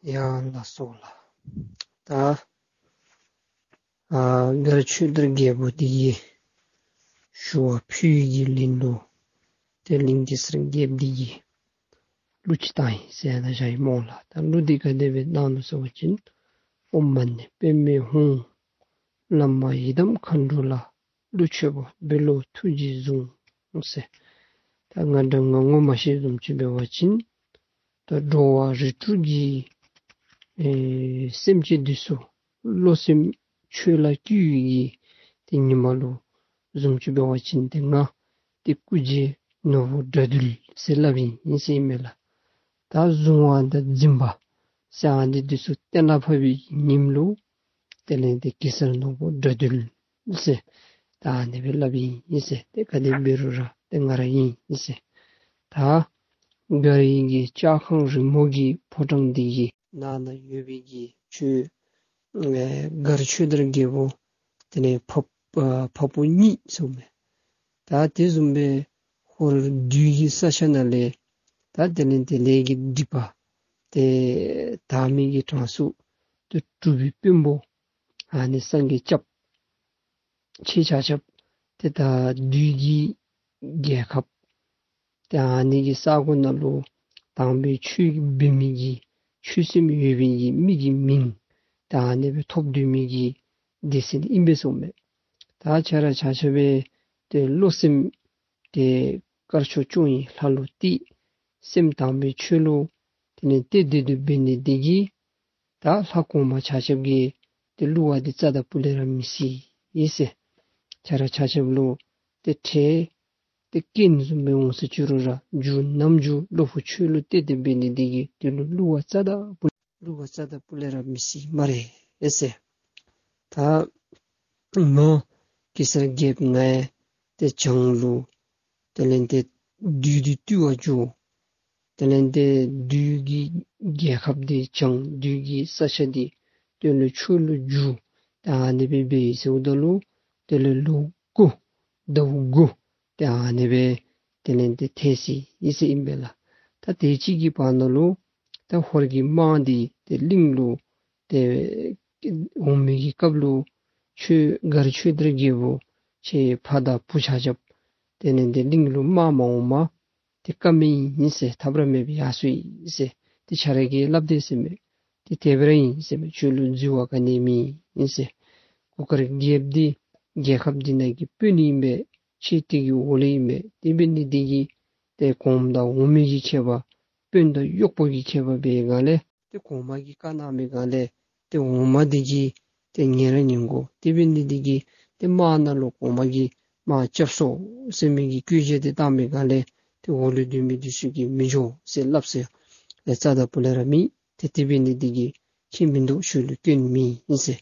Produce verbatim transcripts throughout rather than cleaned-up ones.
ཡ་ལགས་སོ་ལགས། ད་ཨ་མགར་ཆོས་དར་རྒྱལ་པོ་འདི་གིས་ཞུ་བ་ཕུལ་བའི་གི་ལན་ལུ་ཏེ་གླིང་གེ་སར་རྒྱལཔོ་འདི་གིས་གླུ་ཅིག་བཏང་ཡི་ཟེར་ན་བཞག་ཡི་སྨོ་ལགས། ད་གླུ་འདི་ག་དེ་སྦེ་བཏང་ནུག་ཟེར་བ་ཅིན། ཨོཾ་མ་ཎི་པདྨེ་ཧཱུྃ། བླ་མ་ཡི་དམ་མཁའ་འགྲོ་ལ། གླུ་མཆོད་པ་འབུལ་ལོ་ཐུགས་རྗེས་བཟུང་ཟེར། ད་ང་འདྲ་ང་ངོ་མ་ཤེས་བཟུམ་ཅིག་འབད་བ་ཅིན་ད་འགྲོ་བ་རིགས་དྲུག་གི་ཨེ་སེམས་ཅན་འདི་ཚུ་བློ་སེམས་ཆོས་ལ་བསྒྱུར་བའི་གི་ཏེ་ཉི་མ་ལུ་བཟུམ་ཅིག་འབད་བ་ཅིན་ཏེ་ང་ཏེ་སྐུ་རྗེས་ནོར་བུ་དགྲ་འདུལ་ཟེར་སླབ་ཨིན་ཟེར་ཨིན་མས་ལགས། ད་གཟུང་བ་དང་འཛིན་པ་ཟེར་ཨ་ནི་འདི་ཚུ་གཏན་ལ་ཕབ་པའི་ཉིནམ་ལུ་དེ་ལས་ཏེ་གེ་སར་ནོར་བུ་དགྲ་འདུལ་ཟེར་ད་ཨ་ནི་སྦེ་སླབ་ཨིན་ཟེར། ཏེ་ག་དེ་འབད་རུང་ར་ཏེ་ང་ར་ཨིན་ཟེར། ད་མགར་གྱི་ལྕགས་ཁང་རི་མོ་གི་ཕོ་བྲང་འདི་གི་ནང་ན་ཡོད་པའི་གི་ཆོས་ཨེ་མགར་ཆོས་དར་རྒྱལ་པོ་དེ་ལས་ཕ་ཨ་ཕ་བུ་གཉིས་ཟེར་མས། ད་དེ་བཟུམ་སྦེ་ཧོར་བདུད་ཀྱི་ས་ཆ་ནང་ལས་ད་དེ་ལས་དེ་ལས་ཀྱི་སྡིག་པ་ཏེ་དག་མི་གི་གྲངས་སུ་ཏེ་གྲུབ་པའི་དཔོན་པོ་ཨ་ནི་སངས་རྒྱས་སྐྱབས་ཁྱེད་ཆ་ཁྱབ་ཏེ་ད་བདུད་ཀྱི་རྒྱལ་ཁབ་ཏེ་ཨ་ནི་གི་ས་གོ་ནང་ལུ་དམ་པའི་ཆོས་འབད་མི་གི་ཆོས་སེམས་ཡོད་པའི་གི་མི་གི་མིང་ཏེ་ཨ་ནི་སྦེ་ཐོབ་སྡོད་མི་གི་སྡེ་ཚན་ཨིན་པས་ཟེར་མས། ད་ཁྱེད་ར་ཆ་ཁྱབ་སྦེ་ཏེ་བློ་སེམས་ཏེ་དཀར་ཕྱོགས་སྐྱོང་བའི་ལྷ་ལུ་གཏད། སེམས་དམ་པའི་ཆོས་ལུ་དེ་ལས་གཏད་དེ་སྡོད་པའི་ནི་འདི་གིས་ད་ལྷ་གོང་མ་ཆ་ཁྱབ་ཀྱིས་ཏེ་བསླུ་བ་འདི་རྩ་དང་སྤུ་ལས་ར་མི་སྲིད་ཟེར། ཁྱེད་ར་ཆ་ཁྱབ་ལུ་ཏེ་ཁྲེལ་ཏེ་རྐྱེན་བཟུམ་སྦེ་འོང་ཟེར་ཅི་རུང་ར་རྒྱུ་ནམ་རྒྱུན་བློ་ཕུགས་ཆོས་ལུ་གཏད་དེ་འབད་ནི་འདི་གིས་དེ་ལུ་བསླུ་བ་རྩ་དང་སྤུ་བསླུ་བ་རྩ་དང་སྤུ་ལས་ར་མི་སྲིད་སྨ་རེ་ཟེར། ད་ང་གེ་སར་རྒྱལཔོ་ང་ཡང་ཏེ་བྱང་ལུ་དེ་ལས་ཏེ་བདུད་འདི་བཏུལ་བར་འགྱོ། དེ་ལས་ཏེ་བདུད་ཀྱི་རྒྱལ་ཁབ་འདི་བྱང་བདུད་ཀྱི་ས་ཆ་འདི་དོན་ལུ་ཆོས་ལུ་བསྒྱུར། ད་ཨ་ནི་སྦེ་འབད་ཡི་ཟེརཝ་ད་ལུ་དེ་ལས་ལོ་དགུ་ཟླཝ་དགུ་ཏེ་ཨ་ནི་སྦེ་དེ་ལས་ཏེ་ཐལ་སོ་ཡི་ཟེར་ཨིན་པས་ལགས། ད་དེ་ཅིག་གི་བར་ན་ལུ་ད་ཧོར་གྱི་དམག་འདི་ཏེ་གླིང་ལུ་ཏེ་འོང་མི་གི་སྐབས་ལུ་ཆོས་མགར་ཆོས་དར་རྒྱལ་པོ་ཁྱེད་ཕ་དང་བུ་ཆ་ཁྱབ་དེ་ལས་ཏེ་གླིང་ལུ་དམག་མ་འོངམ་ཏེ་བཀའ་མེད་ཨིན་ཟེར། ཐབས་ར་མེད་པར་ཡར་སོང་ཡི་ཟེར། ཏེ་ཁྱེད་ར་གིས་སླབ་དེས་ཟེར་མས། ཏེ་དེ་སྦེ་ར་ཨིན་ཟེར་མས། ཁྱོད་ལུ་འཛོལ་བ་ག་ནི་མེད་ཨིན་ཟེར། གུར་དཀར་རྒྱལཔོ་འདི་རྒྱལ་ཁབ་འདི་ནང་གི་དཔོན་ཨིན་པས། ཁྱེད་འདི་གི་འོག་ལུ་ཨིན་པས། དེ་འབད་ནི་འདི་གིས་ཏེ་གོངམ་དང་འོག་མའི་གི་ཁྱད་པར་དཔོན་དང་གཡོགཔོ་གི་ཁྱད་པར་འབད་བའི་སྒང་ལས་ཏེ་གོངམ་གིས་བཀའ་གནང་བའི་སྒང་ལས་ཏེ་འོག་མ་འདི་གིས་ཏེ་ཉན་ར་ཉན་དགོ། དེ་འབད་ནི་འདི་གིས་ཏེ་དམག་ནང་ལུ་གོངམ་གིས་དམག་རྐྱབ་སོང་ཟེར་མི་གི་བཀོད་རྒྱ་འདི་བཏང་བའི་སྒང་ལས་ཏེ་འོག་ལུ་སྡོད་མི་འདི་ཚུ་གིས་མི་འགྱོ་ཟེར་སླབ་ཟེར། ཏེ་རྩ་དང་སྤུ་ལས་ར་མེད། ཏེ་དེ་འབད་ནི་འདི་གིས་ཁྱད་མིན་འདུག། ཁྱོད་ལུ་སྐྱོན་མེད་ཨིན་ཟེར།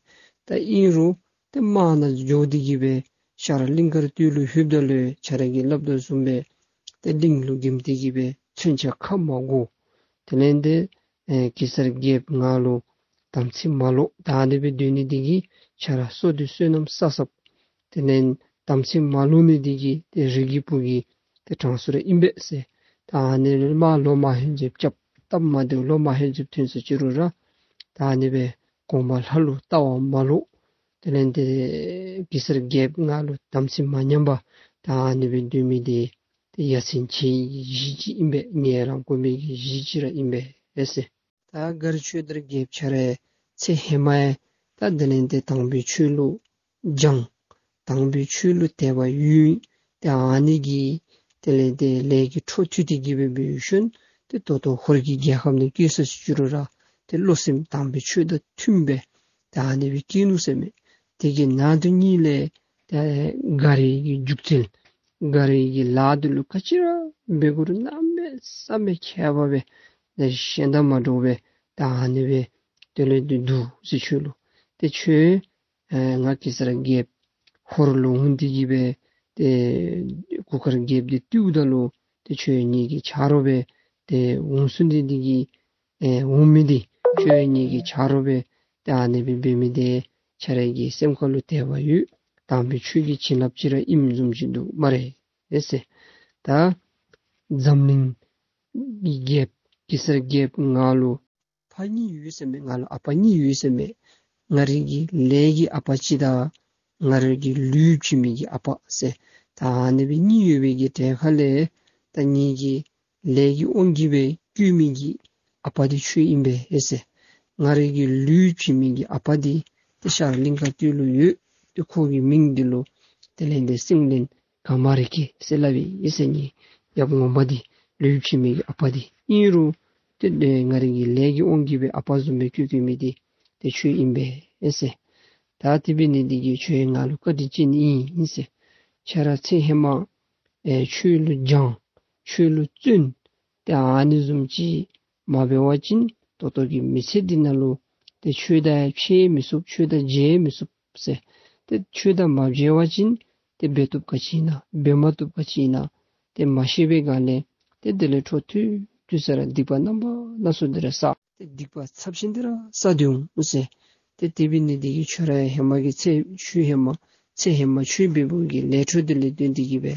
ད་ཨིན་རུང་ཏེ་དམག་ནང་འགྱོ་སྟེ་གི་སྦེ་ཤར་གླིང་དཀར་སྟོད་ལུ་ལྷོདཔ་ད་ལུ་ཁྱེད་ར་གིས་སླབ་དོ་བཟུམ་སྦེ་ཏེ་གླིང་ལུ་འགྱིམ་སྟེ་གི་སྦེ་མཚོན་ཆ་ཁ་མ་དགོ། དེ་ལས་ཏེ་ཨེ་གེ་སར་རྒྱལཔོ་ང་ལུ་དམ་ཚིག་མ་ལོག། ད་ཨ་ནི་སྦེ་སྡོད་ནི་འདི་གིས་ཁྱེད་ར་སྲོག་འདི་བསོད་ནམས་བསགས་བསགསཔ། དེ་ལས་དམ་ཚིག་མ་ལོག་ནི་འདི་གིས་ཏེ་རིགས་ཀྱི་བུ་གི་ཏེ་གྲངས་སུ་ར་ཨིན་པས་ཟེར། ད་ཨ་ནི་ལུ་དམག་ལོ་མ་ཧེ་ཟེབ་རྐྱབ་སྟབས་མ་བདེཝ་ལོ་མ་ཧེ་ཟེབ་ཐོན་སོ་ཅི་རུང་ར་ད་ཨ་ནི་སྦེ་གོངམ་ལྷ་ལུ་ལྟ་བ་མ་ལོག། དེ་ལས་ཏེ་གེ་སར་རྒྱལཔོ་ང་ལུ་དམ་ཚིག་མ་ཉམས་པར་ད་ཨ་ནི་སྦེ་སྡོད་མི་འདི་ཏེ་ཡ་མཚན་ཆེ་བའི་གཞི་ཅིག་ཨིན་པས། ངལ་རངས་དགོ་མི་གི་གཞི་ཅིག་ར་ཨིན་པས་ཟེར། ད་མགར་ཆོས་དར་རྒྱལཔོ་ཁྱེད་ར་ཚེ་ཧེ་མ་ཡང་ད་དེ་ལས་ཏེ་དམ་པའི་ཆོས་ལུ་སྦྱངས། དམ་པའི་ཆོས་ལུ་དད་པ་ཡོད། ཏེ་ཨ་ནི་གི་དེ་ལས་ཏེ་ལས་ཀྱི་འཕྲོ་མཐུད་དེ་གི་སྦེ་འབད་ཞིནམ་ཏེ་ད་ལྟོ་ཧོར་གྱི་རྒྱལ་ཁབ་ནང་སྐྱེས་སོ་ཅི་རུང་ར་ཏེ་བློ་སེམས་དམ་པའི་ཆོས་དང་མཐུན་པའི་ཏེ་ཨ་ནི་སྦེ་སྐྱེས་ནུག་ཟེར་མས། དེ་གི་ནང་དུ་ནི་ལས་ཏེ་མགར་གྱི་རྒྱུག་རྩལ་མགར་གྱི་ལཱ་འདི་ལུ་ག་ཅི་ར་འབད་དགོ་རུང་གནམ་མེད་ས་མེད་ཁྱད་པར་སྦེ་ཏེ་གཞན་དང་མ་འདྲཝ་སྦེ་ད་ཨ་ནི་སྦེ་དེ་ལས་ཏེ་འདུག་ཟེར། ཁྱོད་ལུ་ཏེ་ཁྱོད་ཨེ་ང་གེ་སར་རྒྱལཔོ་ཧོར་ལུ་འོང་སྟེ་གི་སྦེ་ཏེ་གུར་དཀར་རྒྱལཔོ་འདི་བཏུལཝ་ད་ལུ་ཏེ་ཁྱོད་ངེ་གི་ཆ་རོགས་སྦེ་ཏེ་འོང་ཚུགས་ནི་འདི་གིས་ཨེ་འོང་མི་འདི་ཁྱོད་ངེ་གི་ཆ་རོགས་སྦེ་ཏེ་ཨ་ནི་སྦེ་འབད་མི་འདི་ཁྱེད་ར་གི་སེམས་ཁ་ལུ་དད་པ་ཡོད། དམ་པའི་ཆོས་ཀྱི་བྱིན་རླབས་ཅིག་ར་ཨིནམ་བཟུམ་ཅིག་འདུག་སྨ་རེ་ཟེར། ད་འཛམ་གླིང་གི་རྒྱལཔོ་གེ་སར་རྒྱལཔོ་ང་ལུ་ ཕ་གཉིས་ཡོད་ཟེར་མས། ང་ལུ་ཨ་པ་གཉིས་ཡོད་ཟེར་མས། ང་རའི་གི་ལས་ཀྱི་ཨ་པ་གཅིག་དང་ང་རའི་གི་ལུས་བྱིན་མི་གི་ཨ་པ་ཟེར། ད་ཨ་ནི་སྦེ་གཉིས་ཡོད་པའི་གི་གྲལ་ཁ་ལས་ད་ངེ་གི་ལས་ཀྱི་དབང་གིས་སྦེ་བསྐྱོད་མི་གི་ཨ་པ་འདི་ཁྱོད་ཨིན་པས་ཟེར། ང་རའི་གི་ལུས་བྱིན་མི་གི་ཨ་པ་འདི་ཏེ་ཤར་གླིང་དཀར་སྟོད་ལུ་ཡོད། ཏེ་ཁོ་གི་མིང་འདི་ལུ་དེ་ལས་ཏེ་སེང་བློན་ག་མ་རི་ཀེ་ཟེར་སླབ་ཨིན་ཟེར། ངེ་ཡབ་ངོ་མ་འདི་ལུས་བྱིན་མི་གི་ཨ་པ་འདི་ཨིན་རུང་ཏེ་ང་རའི་གི་ལས་ཀྱི་དབང་གིས་སྦེ་ཨ་པ་བཟུམ་སྦེ་བསྐྱོད་བསྐྱོད་མི་འདི་ཏེ་ཁྱོད་ཨིན་པས་ཟེར། ད་དེ་འབད་ནི་འདི་གིས་ཁྱོད་ང་ལུ་བཀའ་དྲིན་ཅན་ཨིན་ཟེར། ཁྱོད་ར་ཚེ་ཧེ་མ་ཨེ་ཆོས་ལུ་སྦྱང་ཆོས་ལུ་བརྩོན། ཏེ་ཨ་ནི་བཟུམ་ཅིག་མ་འབད་བ་ཅིན་ད་ལྟོ་གི་མི་ཚེ་འདི་ནང་ལུ་ཏེ་ཆོས་དང་ཕྱད་མི་ཚུགས། ཆོས་དང་མཇལ་མི་ཚུགས་ཟེར། ཏེ་ཆོས་དང་མ་མཇལ་བ་ཅིན་ཏེ་འབད་བཏུབ་ག་ཅི་ཨིན་ན་འབད་མ་བཏུབ་ག་ཅི་ཨིན་ན་ཏེ་མ་ཤེས་པའི་སྒང་ལས་ཏེ་དེ་ལས་འཕྲོ་མཐུད་མཐུད་ས་ར་སྡིག་པ་རྣམ་པ་སྣ་ཚོགས་འདི་ར་བསགས། ཏེ་སྡིག་པ་ཚབས་ཆེན་འདི་ར་བསགས་སྡོད་འོང་ཟེར། ཏེ་དེ་འབད་ནི་འདི་གིས་ཁྱོད་ར་ཧེ་མ་གི་ཚེ་ཆོས་ཧེ་མ་ཚེ་ཧེ་མ་ཆོས་འབད་བའི་གི་ལས་འཕྲོ་འདི་ལས་བརྟེན་ཏེ་གིས་སྦེ་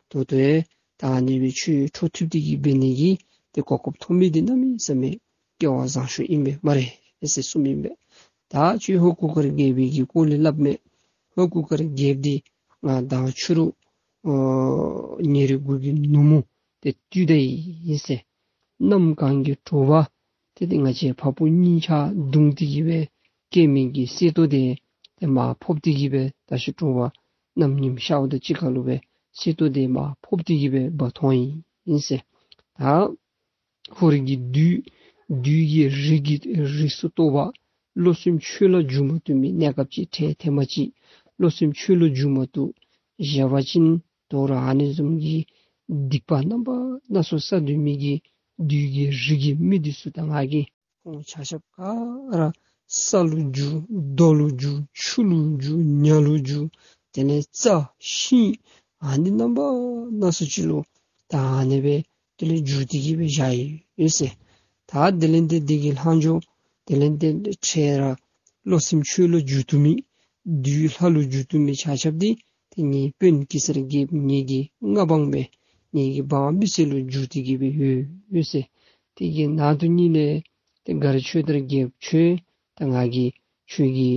ད་ལྟོ་ཡང་ད་ཨ་ནི་སྦེ་ཆོས་འཕྲོ་མཐུད་དེ་གིས་འབད་ནི་གི་ཏེ་གོ་སྐབས་ཐོབ་མི་འདི་གནམ་མེད་ས་མེད་སྐལ་བ་བཟང་ཤོས་ཨིན་པས་སྨ་རེ་ཟེར་གསུངམ་ཨིན་པས། ད་ཁྱོད་ཧོར་གུར་དཀར་རྒྱལ་པོའི་གི་སྐོར་ལས་སླབ་མས། ཧོར་གུར་དཀར་རྒྱལཔོ་འདི་ང་མདང་ཕྱི་རུ་ཨོ་ཉེ་རི་གུར་གྱི་ནུབ་མོ་ཏེ་བཏུལ་ད་ཡི་ཟེར། གནམ་གང་གི་དྲོ་པ་ཏེ་ཏེ་ང་བཅས་ཕ་བུ་གཉིས་ཆ་བརྡུང་སྟེ་གིས་སྦེ་བསྐྱལ་མི་གི་གསེར་ཏོག་དེ་ཏེ་མར་ཕབ་སྟེ་གིས་སྦེ་ད་ཕྱི་དྲོ་པ་གནམ་ཉིམ་ཤརཝ་དང་གཅིག་ཁར་ལུ་སྦེ་གསེར་ཏོག་དེ་མར་ཕབ་སྟེ་གིས་སྦེ་འབག་འཐོན་ཡི་ཟེར། ད་ཧོར་གྱི་བདུད་བདུད་ཀྱི་རིགས་ཀྱི་རིགས་སུ་གཏོགས་པ་བློ་སེམས་ཆོས་ལ་འཇུག་མ་བཏུབ་མི་གནས་སྐབས་ཅིག་འཕྲལ་ཐེངས་མ་ཅིག་བློ་སེམས་ཆོས་ལ་འཇུག་མ་བཏུབ་བཞག་པ་ཅིན་དོ་རུང་ཨ་ནི་བཟུམ་གྱི་སྡིག་པ་རྣམ་པ་སྣ་ཚོགས་བསགས་སྡོད་མི་གི་བདུད་ཀྱི་རིགས་ཀྱི་མི་འདི་ཚུ་དང་ང་གིས་ཁོང་ཆ་ཁྱབ་ག་ར་ས་ལུ་འཇུ་རྡོ་ལུ་འཇུ་ཆུ་ལུ་འཇུ་ཉ་ལུ་འཇུ་དེ་ལས་རྩྭ་ཤིང་ཨ་ནི་རྣམ་པ་སྣ་ཚོགས་ཅིག་ལུ་ད་ཨ་ནི་སྦེ་དེ་ལས་འཇུ་སྟེ་གིས་སྦེ་བཞག་ཡི་ཟེར། ད་དེ་ལས་ཏེ་དེ་གི་ལྷག་འཕྲོ་དེ་ལས་ཏེ་འཕྲལ་ར་བློ་སེམས་ཆོས་ལུ་འཇུག་བཏུབ་མི་བདུད་ལྷ་ལུ་འཇུག་བཏུབ་མི་ཆ་ཁྱབ་འདི་ཏེ་ངེའི་དཔོན་གེ་སར་རྒྱལཔོ་ངེ་གི་མངའ་འབངས་སྦེ་ངེ་གི་འབངས་མི་སེར་ལུ་འཇུ་སྟེ་གིས་སྦེ་ཡོད་ཟེར། དེ་གི་ནང་དུ་ཉིད་ལས་ཏེ་མགར་ཆོས་དར་རྒྱལཔོ་ཁྱོད་ད་ང་གིས་ཁྱོད་ཀྱི་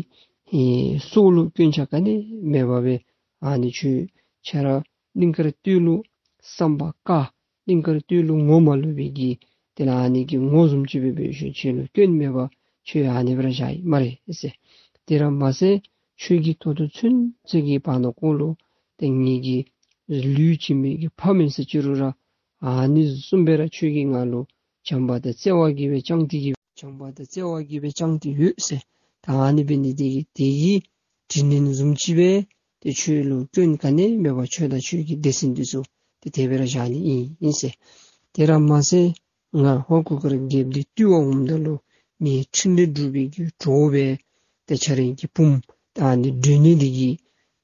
ཨེ་སྲོག་ལུ་སྐྱོན་ཆ་ག་ནི་མེད་པར་སྦེ་ཨ་ནི་ཁྱོད་ཁྱོད་ར་གླིང་དཀར་སྟོད་ལུ་བསམ་པ་དཀར་གླིང་དཀར་སྟོད་ལུ་ངོ་མ་ལོག་པའི་གི་དེ་ལས་ཨ་ནི་གི་ངོ་བཟུམ་ཅིག་སྦེ་སྦེ་ཁྱོད་ཁྱོད་ལུ་སྐྱོན་མེད་པར་ཁྱོད་ཨ་ནི་སྦེ་ར་བཞག་ཡི་སྨ་རེ་ཟེར། དེ་ར་མ་ཚད་ཁྱོད་ཀྱི་ད་ལྟོ་ཚུན་ཚོད་ཀྱི་བར་ན་ཀོ་ལུ་ཏེ་ངེ་གི་ལུས་བྱིན་མི་གི་ཕ་མེན་ཟེར་ཅི་རུང་ར་ཨ་ནི་བཟུམ་སྦེ་ར་ཁྱོད་ཀྱིས་ང་ལུ་བྱམས་པ་དང་བརྩེ་བ་གིས་སྦེ་བསྐྱངས་ཏེ་གིས་བྱམས་པ་དང་བརྩེ་བ་གིས་སྦེ་བསྐྱངས་ཏེ་ཡོད་ཟེར། ད་ཨ་ནི་འབད་ནི་དེ་གིས་དེ་གི་དྲིན་ལན་བཟུམ་ཅིག་སྦེ་ཏེ་ཁྱོད་ལུ་སྐྱོན་ག་ནི་མེད་པར་ཁྱོད་དང་ཁྱོད་ཀྱི་སྡེ་ཚན་འདི་ཚུ་ཏེ་དེ་སྦེ་ར་བཞག་ནི་ཨིན་ཨིན་ཟེར། དེ་ར་མ་ཚད་ང་ཧོར་གུར་དཀར་རྒྱལཔོ་འདི་བཏུལ་བར་འོངམ་ད་ལུ་ངེའི་འཕྲིན་ལས་སྒྲུབ་པའི་གི་གྲོགས་སྦེ་ཏེ་ཁྱོད་རའི་གི་བུམོ་ད་ཨ་ནི་སྒྲོན་ནི་འདི་གིས་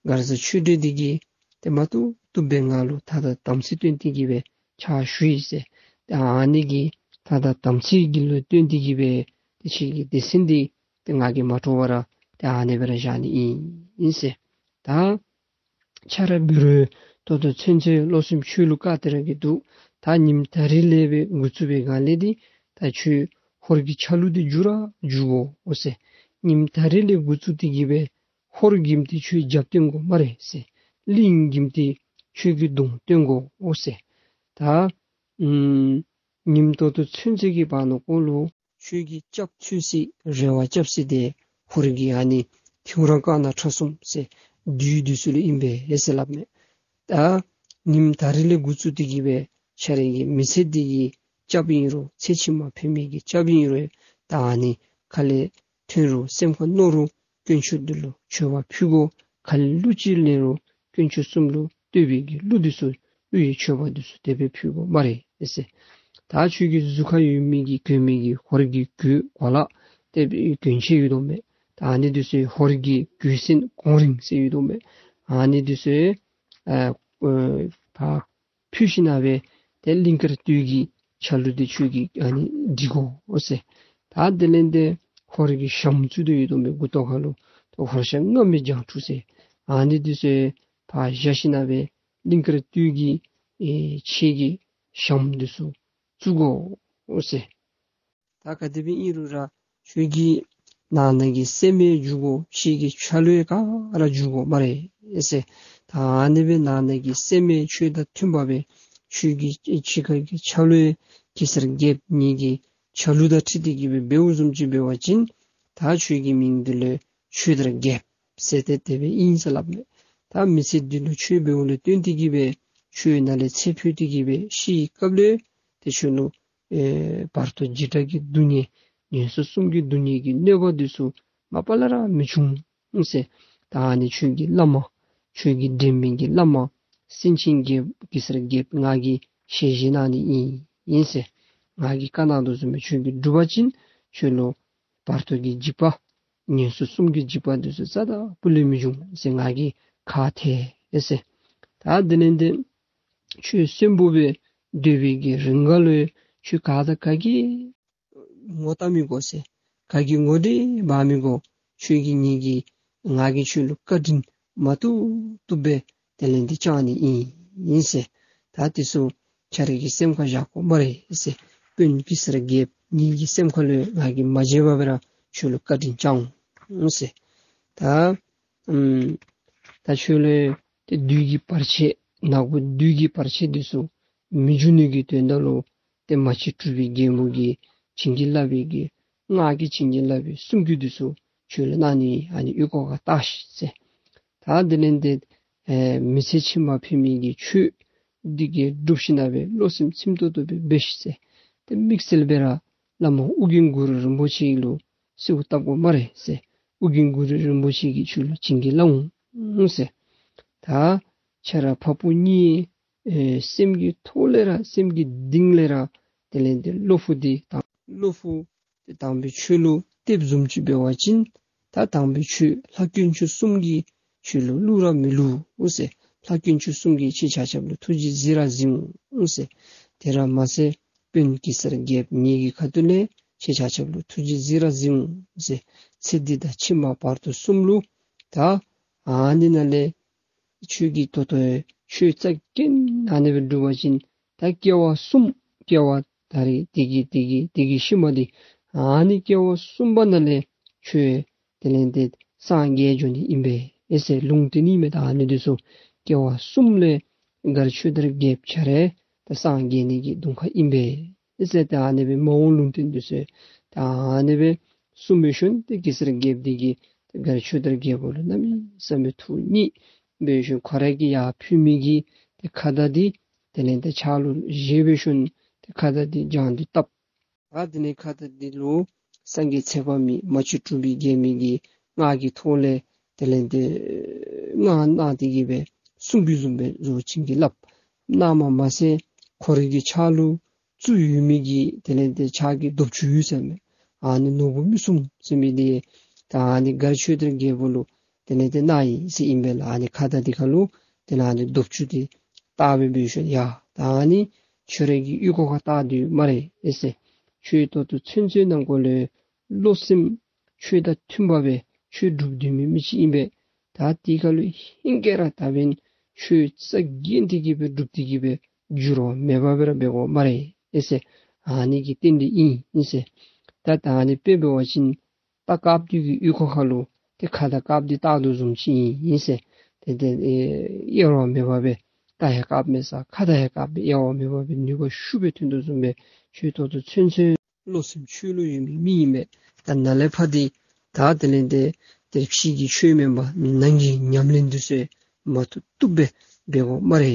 མགར་བཟའ་ཆོས་སྒྲོན་འདི་གིས་ཏེ་མ་བཏུབ་བཏུབ་སྦེ་ང་ལུ་ཐ་དང་དམ་ཚིག་སྟོན་ཏེ་གིས་སྦེ་ཕྱག་ཞུ་ཡི་ཟེར། ཏེ་ཨ་ནི་གི་ཐ་དང་དམ་ཚིག་གི་ལུ་སྟོན་ཏེ་གིས་སྦེ་ཏེ་ཁྱོད་ཀྱི་སྡེ་ཚན་འདི་ཏེ་ང་གིས་མ་འཕྲོག་པར་ར་ཏེ་ཨ་ནི་སྦེ་ར་བཞག་ནི་ཨིན་ཨིན་ཟེར། ད་ཁྱོད་ར་འབད་རུང་ད་ལྟོ་ཚུན་ཚོད་བློ་སེམས་ཆོས་ལུ་དཀར་ཏེ་ར་གི་འདུག། ད་ཉིནམ་ད་རིས་ལས་སྦེ་འགོ་བཙུགས་པའི་སྒང་ལས་འདི་ད་ཁྱོད་ཧོར་གྱི་ཆ་ལུགས་འདི་འགྱུར་ར་འགྱུར་དགོ་ཟེར། ཉིནམ་ད་རིས་ལས་འགོ་བཙུགས་ཏེ་གིས་སྦེ་ཧོར་གྱིས་ཏེ་ཁྱོད་རྒྱབ་སྟོན་དགོ་སྨ་རེ་ཟེར། གླིང་གིས་ཏེ་ཁྱོད་ཀྱི་གདོང་སྟོན་དགོ་ཟེར། ད་ཨམ་ཉིནམ་ད་ལྟོ་ཚུན་ཚོད་ཀྱི་བར་ན་ཀོ་ལུ་ཁྱོད་ཀྱི་སྐྱབས་འཚོལ་ས་རེ་བ་རྐྱབ་ས་འདི་ཧོར་གྱི་ཨ་ནི་ཐེའུ་རང་དཀར་ནག་ཁྲ་གསུམ་ཟེར་བདུད་འདི་ཚུ་ལུ་ཨིན་པས་ཟེར་སླབ་མས། ད་ཉིནམ་ད་རིས་ལས་འགོ་བཙུགས་ཏེ་གིས་སྦེ་ཁྱོད་རའི་གི་མི་ཚེ་འདི་གི་སྐྱབས་ཨིན་རུང་ཚེ་ཕྱི་མ་ཕན་མི་གི་སྐྱབས་ཨིན་རུང་ད་ཨ་ནི་ཁ་ལས་ཐོན་རུང་སེམས་ཁར་མནོ་རུང་དཀོན་མཆོག་འདི་ལུ་མཆོད་པ་ཕུལ་དགོ། ཁ་ལས་གླུ་ཅིག་ལེན་རུང་དཀོན་མཆོག་གསུམ་ལུ་བསྟོད་པའི་གི་གླུ་འདི་ཚུ་གླུ་ཡི་མཆོད་པ་འདི་ཚུ་དེ་སྦེ་ཕུལ་དགོ་སྨ་རེ་ཟེར། ད་ཁྱོད་ཀྱི་གཟུགས་ཁར་ཡོད་མི་གི་གྱོན་མི་གི་ཧོར་གྱི་གོས་གོ་ལ་དེ་སྦེ་གྱོན་ཆས་ཡོད་དོ་མས། ད་ཨ་ནི་འདི་ཚུ་ཧོར་གྱི་གོས་སེན་གོང་རིང་ཟེར་ཡོད་དོ་མས། ཨ་ནི་འདི་ཚུ་ཨ་ཨ་ཕར་ཕུད་ཞིན་ན་སྦེ་ཏེ་གླིང་དཀར་སྟོད་ཀྱི་ཆ་ལུགས་འདི་ཁྱོད་ཀྱིས་ཨ་ནི་སྒྲིག་དགོ་ཟེར། ད་དེ་ལས་ཏེ་ཧོར་གྱི་ཞྭམོ་བཙུགས་ཏེ་ཡོད་དོ་མས། མགུ་ཏོ་ཁ་ལུ་ཏེ་ཧོར་ཞྭ་རྔམ་པའི་རྒྱང་འཕྲུག་ཟེར། ཨ་ནི་འདི་ཚུ་ཕར་བཞག་ཞིན་ན་སྦེ་གླིང་དཀར་སྟོད་ཀྱི་ཨེ་ཆས་ཀྱི་ཞྭམོ་འདི་ཚུ་བཙུགས་དགོ་ཟེར། ད་ག་དེ་སྦེ་ཨིན་རུང་ར་ཁྱོད་ཀྱི་ནང་ན་གི་སེམས་ཡང་འགྱུར་དགོ། ཕྱི་གི་ཆ་ལུགས་ཡང་ག་ར་འགྱུར་དགོ་སྨ་རེ་ཟེར། ད་ཨ་ནི་སྦེ་ནང་ན་གི་སེམས་ཡང་ཆོས་དང་མཐུན་པ་སྦེ་ཁྱོད་ཀྱི་ཕྱི་ཁ་གི་ཆ་ལུགས་ཡང་གེ་སར་རྒྱལཔོ་ངེ་གི་ཆ་ལུགས་དང་འཁྲིལ་ཏེ་གི་སྦེ་འབདཝ་བཟུམ་ཅིག་འབད་བ་ཅིན་ད་ཁྱོད་ཀྱི་མིང་འདི་ལུ་ཆོས་དར་རྒྱལཔོ་ཟེར་ཏེ་དེ་སྦེ་ཨིན་ཟེར་སླབ་མས། ད་མི་ཚེ་འདི་ལུ་ཆོས་འབདཝ་ལས་བརྟེན་ཏེ་གི་སྦེ་ཆོས་ནང་ལས་ཚེ་འཕོས་ཏེ་གི་སྦེ་ཤི་བའི་སྐབས་ལུ་ཏེ་ཁྱོད་ལུ་ཨེ་བར་དོ་འཇིགས་སྐྲག་གི་སྡུག་བསྔལ་ངན་སོང་གསུམ་གྱི་སྡུག་བསྔལ་གྱི་གནོད་པ་འདི་ཚུ་མ་པ་ལས་ར་མི་འབྱུང་ཟེར། ད་ཨ་ནི་ཁྱོད་ཀྱི་བླ་མ་ཁྱོད་ཀྱི་འདྲེན་མི་གི་བླ་མ་སེང་ཆེན་རྒྱལཔོ་གེ་སར་རྒྱལཔོ་ང་གིས་ཞལ་བཞེས་གནང་ནི་ཨིན་ཨིན་ཟེར། ང་གིས་བཀའ་གནང་དོ་བཟུམ་སྦེ་ཁྱོད་ཀྱིས་བསྒྲུབ་པ་ཅིན་ཁྱོད་ལུ་བར་དོ་གི་འཇིགས་པ་ངན་སོང་གསུམ་གྱི་འཇིགས་པ་འདི་ཚུ་རྩ་དང་སྤུ་ལས་མི་འབྱུང་ཟེར། ང་གིས་ཁ་ཐལ་ཟེར། ད་དེ་ལས་ཏེ་ཁྱོད་གསོན་པོ་སྦེ་སྡོད་པའི་གི་རིང་ཁ་ལུ་ཁྱོད་ག་དང་ག་གིས་ངོ་བལྟ་མི་དགོ་ཟེར། ག་གིས་ངོ་འདྲི་འབག་མི་དགོ། ཁྱོད་ཀྱིས་ངེ་གི་ང་གིས་ཁྱོད་ལུ་བཀའ་དྲིན་མ་བཏུབ་བཏུབ་སྦེ་དེ་ལས་ཏེ་བསྐྱང་ནི་ཨིན་ཨིན་ཟེར། ད་དེ་ཚུ་ཁྱོད་རའི་གི་སེམས་ཁར་བཞག་དགོ་སྨ་རེ་ཟེར། དཔོན་གེ་སར་རྒྱལཔོ་ངེ་གི་སེམས་ཁ་ལུ་ང་གིས་མ་བརྗེད་པར་སྦེ་ར་ཁྱོད་ལུ་བཀའ་དྲིན་བསྐྱང་འོང་ཟེར། ད་ཨམ་ད་ཁྱོད་ལུ་ཏེ་བདུད་ཀྱི་བར་ཆད་ནག་པོ་བདུད་ཀྱི་བར་ཆད་འདི་ཚུ་མི་འབྱུང་ནི་གི་དོན་དག་ལུ་ཏེ་མ་གཅིག་གྲུབ་པའི་རྒྱལ་མོ་གིས་བྱིན་གྱིས་བརླབས་པའི་གི་སྔགས་ཀྱིས་བྱིན་གྱིས་བརླབས་པའི་སྲུང་སྐུད་འདི་ཚུ་ཁྱོད་ལུ་གནང་ནི་ཨ་ནི་ཨོལ་ལྐོག་ཁར་བཏགས་ཤིག་ཟེར། ད་དེ་ལས་ཏེ་ཨེ་མི་ཚེ་ཕྱི་མ་ཕན་མི་གི་ཆོས་འདི་གི་སྒྲུབ་ཞིནམ་ལས་བློ་སེམས་ཚིམ་ཏོག་ཏོ་སྦེ་འབད་ཤིག་ཟེར། ཏེ་དམིགས་བསལ་སྦེ་ར་བླ་མ་ཨོ་རྒྱན་གུ་རུ་རིན་པོ་ཆེ་ལུ་གསོལཝ་བཏབ་དགོ་སྨ་རེ་ཟེར། ཨོ་རྒྱན་གུ་རུ་རིན་པོ་ཆེ་གིས་ཁྱོད་ལུ་བྱིན་གྱིས་བརླབ་འོང་ཟེར། ད་ཁྱོད་ར་ཕ་བུ་གཉིས་ཨེ་སེམས་ཀྱི་ཐོག་ལས་ར་སེམས་ཀྱི་གཏིང་ལས་ར་དེ་ལས་ཏེ་བློ་ཕུགས་འདི་དང་བློ་ཕུགས་ཏེ་དམ་པའི་ཆོས་ལུ་གཏདཔ་བཟུམ་ཅིག་འབད་བ་ཅིན་ད་དམ་པའི་ཆོས་ལྷ་དཀོན་མཆོག་གསུམ་གྱིས་ཁྱོད་ལུ་བསླུ་ར་མི་བསླུ་ཟེར། ལྷ་དཀོན་མཆོག་གསུམ་གྱིས་ཁྱེད་ཆ་ཁྱབ་ལུ་ཐུགས་རྗེ་གཟིགས་ར་གཟིགས་འོང་ཟེར། དེ་ར་མ་ཚད་དཔོན་གེ་སར་རྒྱལཔོ་ངེ་གི་ཁ་ཐུག་ལས་ཁྱེད་ཆ་ཁྱབ་ལུ་ཐུགས་རྗེ་གཟིགས་ར་གཟིགས་འོང་ཟེར། ཚེ་འདི་དང་ཕྱི་མ་བར་དོ་གསུམ་ལུ་ད་ཨ་ནི་ནང་ལས་ཁྱོད་ཀྱིས་ད་ལྟོ་ཆོས་རྩ་འགེངས་ཨ་ནི་སྦེ་སྒྲུབ་པ་ཅིན་ད་སྐྱེ་བ་གསུམ་སྐྱེ་བ་ད་རེས་འདི་གི་འདི་གི་འདི་གི་ཤུལ་མ་འདི་ཨ་ནི་སྐྱེ་བ་གསུམ་པ་ནང་ལས་ཁྱོད་དེ་ལས་ཏེ་སངས་རྒྱས་འགྱོ་ནི་ཨིན་པས་ཨེ་ཟེར། ལུང་བསྟན་ནི་མས། ད་ཨ་ནི་འདི་ཚུ་སྐྱེ་བ་གསུམ་ལས་མགར་ཆོས་དར་རྒྱལཔོ་ཁྱོད་ར་ད་སངས་རྒྱས་ནི་གི་གདོང་ཁ་ཨིན་པས་ཨེ་ཟེར། ད་ཨ་ནི་སྦེ་མ་འོངས་ལུང་བསྟན་འདི་ཚུ་ད་ཨ་ནི་སྦེ་གསུངས་པའི་ཤུལ་ཏེ་གེ་སར་རྒྱལཔོ་འདི་གིས་ད་མགར་ཆོས་དར་རྒྱལ་པོ་ལུ་གནམ་མེད་ས་མེད་ཐུགས་མཉེས་པའི་ཤུལ་ཁོ་ར་གིས་ཡར་ཕུལ་མི་གི་ཏེ་ཁ་བརྡ་འདི་དེ་ལས་ཏེ་ཕྱག་ལུ་བཞེས་པའི་ཤུལ་ཏེ་ཁ་བརྡ་འདི་བརྒྱངས་ཏེ་བཏབ། ད་དེ་ནས་ཁ་བརྡ་འདི་ལུ་སངས་རྒྱས་ཚེ་དཔག་མེད་མ་གཅིག་གྲུབ་པའི་རྒྱལ་མོ་གིས་སྔགས་ཀྱི་ཐོག་ལས་དེ་ལས་ཏེ་སྔགས་གནང་སྟེ་གི་སྦེ་སྲུང་སྐུད་བཟུམ་སྦེ་བཟོ་བྱིན་གྱིས་བརླབས། གནངམ་མ་ཚད་ཁོ་རའི་གི་ཕྱག་ལུ་བཙུགས་ཡོད་མི་གི་དེ་ལས་ཏེ་ཕྱག་གི་རྡོབ་ཆུ་ཡོད་ཟེར་མས། ཨ་ནི་ནོར་བུ་མིག་གསུམ་ཟེར་མི་འདི་ད་ཨ་ནི་མགར་ཆོས་དར་རྒྱལ་པོ་ལུ་དེ་ལས་ཏེ་གནང་ཡི་ཟེར་ཨིན་པས་ལགས། ཨ་ནི་ཁ་བརྡ་འདི་ཁར་ལུ་དེ་ལས་ཨ་ནི་རྡོབ་ཆུ་འདི་བཏགས་སྦེ་འབད་ཞིནམ་ཡ་ད་ཨ་ནི་ཁྱོད་རའི་གི་ཨོལ་ལྐོག་ཁར་བཏགས་ཏེ་ཡོད་སྨ་རེ་ཨེ་ཟེར། ཁྱོད་ད་ལྟོ་ཚུན་ཚོད་ནང་འཁོད་ལུ་བློ་སེམས་ཆོས་དང་མཐུན་པ་སྦེ་ཆོས་སྒྲུབ་སྡོད་མི་མི་ཅིག་ཨིན་པས། ད་དེ་ཁར་ལུ་ཧེང་སྐལ་ར་ད་འབདན་ཆོས་རྩ་འགེངས་ཏེ་གི་སྦེ་སྒྲུབ་སྟེ་གི་སྦེ་འགྱུར་བ་མེད་པ་སྦེ་ར་འབད་དགོ་སྨ་རེ་ཨེ་ཟེར། ཨ་ནི་གི་རྟེན་འབྲེལ་ཨིན་ཨིན་ཟེར། ད་ད་ཨ་ནི་དཔེ་འབད་བ་ཅིན་རྟ་བཀབ་སྟེ་གི་ཨོལ་ལྐོག་ཁར་ལུ་ཏེ་ཁ་བརྡ་བཀབ་སྟེ་བཏགས་དོ་བཟུམ་ཅིག་ཨིན་ཨིན་ཟེར། ཏེ་ཏེ་ཨེ་གཡེལ་བ་མེད་པ་སྦེ་རྟ་ཡང་བཀབ་མི་ཟ་ཁ་བརྡ་ཡང་བཀབ་སྦེ་གཡེལ་བ་མེད་པ་སྦེ་ནུས་པ་ཤུགས་སྦེ་ཐོན་དོ་བཟུམ་སྦེ་ཁྱོད་ད་ལྟོ་ཚུན་ཚོད་བློ་སེམས་ཆོས་ལུ་ཡོད་མི་མི་ཨིན་པས། ད་ནཱ་ལས་ཕར་འདི་ད་དེ་ལས་ཏེ་ཏེ་ཕྱི་གི་ཆོས་མེན་པར་ནང་གི་ཉམས་ལེན་འདི་ཚུ་མ་བཏུབ་བཏུབ་སྦེ་འབད་དགོ་སྨ་རེ་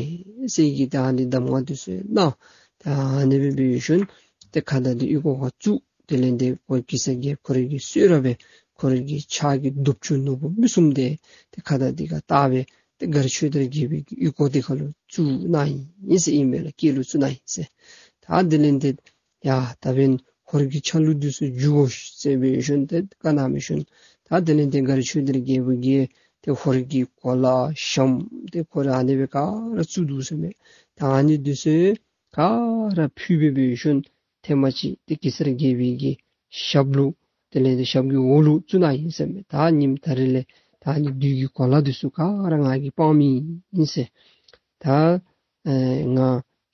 ཟེར་གྱི་ད་ཨ་ནི་གདམས་ངག་འདི་ཚུ་གནང་། ད་ཨ་ནི་སྦེ་འབད་ཞིནམ་ཏེ་ཁ་བརྡ་འདི་ཨོལ་ལྐོག་ཁར་བཙུགས། དེ་ལས་ཏེ་ཁོ་གེ་སར་རྒྱལཔོ་ཁོ་རའི་གི་གསོལ་རས་སྦེ་ཁོ་རའི་གི་ཕྱག་གི་རྡོབ་ཆུ་ནོར་བུ་མིག་གསུམ་འདི་ཏེ་ཁ་བརྡ་འདི་ཁར་བཏགས་སྦེ་ཏེ་མགར་ཆོས་དར་རྒྱལ་པོའི་གི་ཨོལ་ལྐོག་འདི་ཁར་ལུ་བཙུགས་གནང་ཡི་ཟེར་ཨིན་པས་ལགས། སྐེ་ལུ་བཙུགས་གནང་ཡི་ཟེར། ད་དེ་ལས་ཏེ་ཡ་ད་འབདན་ཧོར་གྱི་ཆ་ལུགས་འདི་ཚུ་བསྒྱུར་དགོ་ཟེར་འབད་ཞིནམ་ཏེ་བཀའ་གནང་མི་ཞིནམ་ད་དེ་ལས་ཏེ་མགར་ཆོས་དར་རྒྱལ་པོ་གིས་ཏེ་ཧོར་གྱི་གོ་ལ་ཞྭམོ་ཏེ་ཁོ་ར་ཨ་ནི་སྦེ་ག་ར་བཙུགས་འདུག་ཟེར་མས། ད་ཨ་ནི་འདི་ཚུ་ག་ར་ཕུལ་སྦེ་འབད་ཞིནམ་ཐེངས་མ་ཅིག་ཏེ་གེ་སར་རྒྱལ་པོའི་གི་ཞབས་ལུ་དེ་ལས་ཏེ་ཞབས་ཀྱི་འོག་ལུ་བཙུགས་གནང་ཡི་ཟེར་མས། ད་ཉིནམ་ད་རིས་ལས་ད་ཨ་ནི་བདུད་ཀྱི་གོ་ལ་འདི་ཚུ་ག་ར་ང་གིས་སྤང་མི་ཨིན་ཟེར། ད་ཨེ་ང་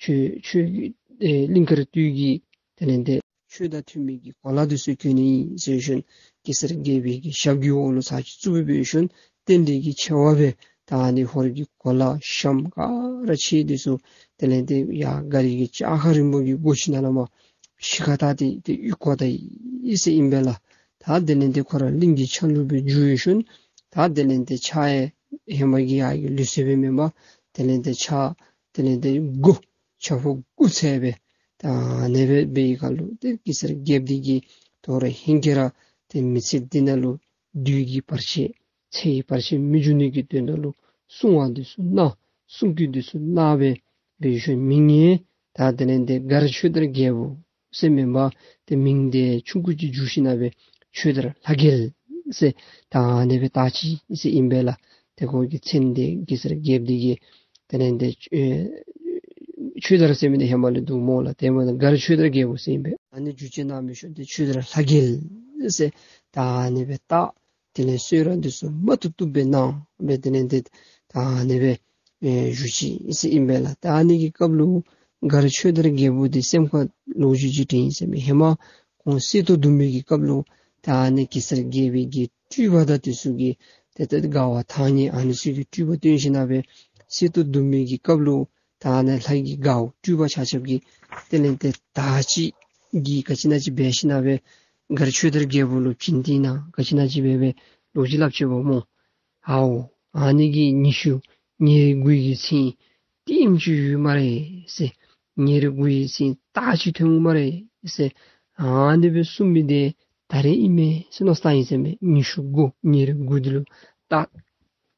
ཁྱོད་ཁྱོད་ཀྱི་ཨེ་གླིང་དཀར་སྟོད་ཀྱི་དེ་ལས་ཏེ་ ཆོས་དང་མཐུན་མི་གི་གོ་ལ་འདི་ཚུ་གྱོན་ནི་ཟེར་ཞིནམ་གེ་སར་རྒྱལ་པོའི་གི་ཞབས་ཀྱི་འོག་ལུ་ཚར་ཅིག་བཙུགས་སྦེ་འབད་ཞིནམ་རྟེན་འབྲེལ་གྱི་ཆེ་བ་སྦེ་ད་ཨ་ནི་ཧོར་གྱི་གོ་ལ་ཤམ་ག་ར་ཕྱེ་འདི་ཚུ་དེ་ལས་ཏེ་ཡར་མགར་གྱི་ལྕགས་མཁར་རིང་པོ་གི་སྒོ་ཅིག་ནང་ལས་མར་ཕྱི་ཁར་བལྟ་སྟེ་ཏེ་གཡུག་བཀོ་ད་ཡི་ཟེར་ཨིན་པས་ལགས། ད་དེ་ལས་ཏེ་ཁོ་ར་གླིང་གི་ཆ་ལུགས་སྦེ་འགྱོ་ཡི་ཞིནམ་ད་དེ་ལས་ཏེ་ཕྱག་ཡང་ཧེ་མ་གི་ཡར་གྱི་ལུགས་སྲོལ་སྦེ་མེན་པར་དེ་ལས་ཏེ་ཕྱག་དེ་ལས་ཏེ་དགུ་ཕྱག་ཕུད་དགུ་འཚལ་སྦེ་ད་ཨ་ནི་སྦེ་འབད་བའི་ཁར་ལུ་ཏེ་གེ་སར་རྒྱལཔོ་འདི་གིས་དོ་རུང་ཧེང་སྐལ་ར་ཏེ་མི་ཚེ་འདི་ནང་ལུ་བདུད་ཀྱི་བར་ཆད་ཚེ་ཡི་བར་ཆད་མི་འབྱུང་ནི་གི་དོན་དག་ལུ་སྲུང་བ་འདི་ཚུ་གནང་སྲུང་སྐུད་འདི་ཚུ་གནང་སྦེ་འབད་ཞིནམ་མིང་ཡང་ད་དེ་ལས་ཏེ་མགར་ཆོས་དར་རྒྱལ་པོ་ཟེར་མེན་པར་ཏེ་མིང་འདི་ཆུང་ཀུ་ཅིག་བསྒྱུར་ཞིནམ་སྦེ་ཆོས་དར་ལྷ་རྒྱལ་ཟེར་ད་ཨ་ནི་སྦེ་བཏགས་ཅི་ཟེར་ཨིན་པས་ལགས། ཏེ་ཁོ་གི་མཚན་འདི་གེ་སར་རྒྱལཔོ་འདི་གིས་དེ་ལས་ཏེ་ཨེ་ཆོས་དར་ཟེར་མི་འདི་ཧེ་མ་ལས་འདུག་སྨོ་ལགས། ཏེ་མ་ད་མགར་ཆོས་དར་རྒྱལ་པོ་ཟེར་ཨིན་པས། ཨ་ནི་བསྒྱུར་བཅོས་གནང་མི་ཤོ་ཏེ་ཆོས་དར་ལྷ་རྒྱལ་ཟེར་ད་ཨ་ནི་སྦེ་བཏགས། དེ་ལས་གསོལ་རས་འདི་ཚུ་མ་ཐུབ་ཐུབ་སྦེ་གནང་སྦེ་དེ་ལས་ཏེ་ད་ཨ་ནི་སྦེ་ཨེ་བཞུགས་ཅི་ཟེར་ཨིན་པས་ལགས། ད་ཨ་ནི་གི་སྐབས་ལུ་མགར་ཆོས་དར་རྒྱལ་པོ་འདི་སེམས་ཁར་ལོ་རྒྱུས་ཅིག་དྲན་ཡི་ཟེར་མས། ཧེ་མ་ཁོང་གསེར་ཏོག་བརྡུང་མི་གི་སྐབས་ལུ་ད་ཨ་ནི་གེ་སར་རྒྱལ་པོའི་གི་སྤྲུལ་པ་དང་དེ་ཚུ་གི་ཏེ་ཏེ་དགའ་བ་ཐང་ནི་ཨ་ནི་ཚུ་གི་སྤྲུལ་པ་སྟོན་ཞིནམ་སྦེ་གསེར་ཏོག་བརྡུང་མི་གི་སྐབས་ལུ་ད་ཨ་ནི་ལྷ་གི་དགའ་བ་སྤྲུལ་པ་ཆ་ཁྱབ་ཀྱིས་དེ་ལས་ཏེ་ད་ཅི་གི་ག་ཅི་ན་ཅི་འབད་ཞིནམ་སྦེ་མགར་ཆོས་དར་རྒྱལ་པོ་ལུ་བྱིན་ཏེ་ན་ག་ཅི་ན་ཅི་འབད་སྦེ་ལོ་རྒྱུས་སླབ་ཅི་པ་སྨོ། ཨའོ་ཨ་ནི་གི་ཉི་ཤུ་ཉེར་དགུ་གི་ཚེ་ལྟདམོ་ཅིག་ཡོད་སྨ་རེ་ཟེར། ཉེར་དགུ་གི་ཚེ་རྟགས་ཅིག་ཐོན་འོང་སྨ་རེ་ཟེར། ཨ་ནི་སྦེ་གསུངས་མི་འདི་ད་རེས་ཨིན་མས་ཟེར་མནོ་བསམ་བཏང་ཡི་ཟེར་མས། ཉི་ཤུ་དགུ་ཉེར་དགུ་འདི་ལུ་རྟགས་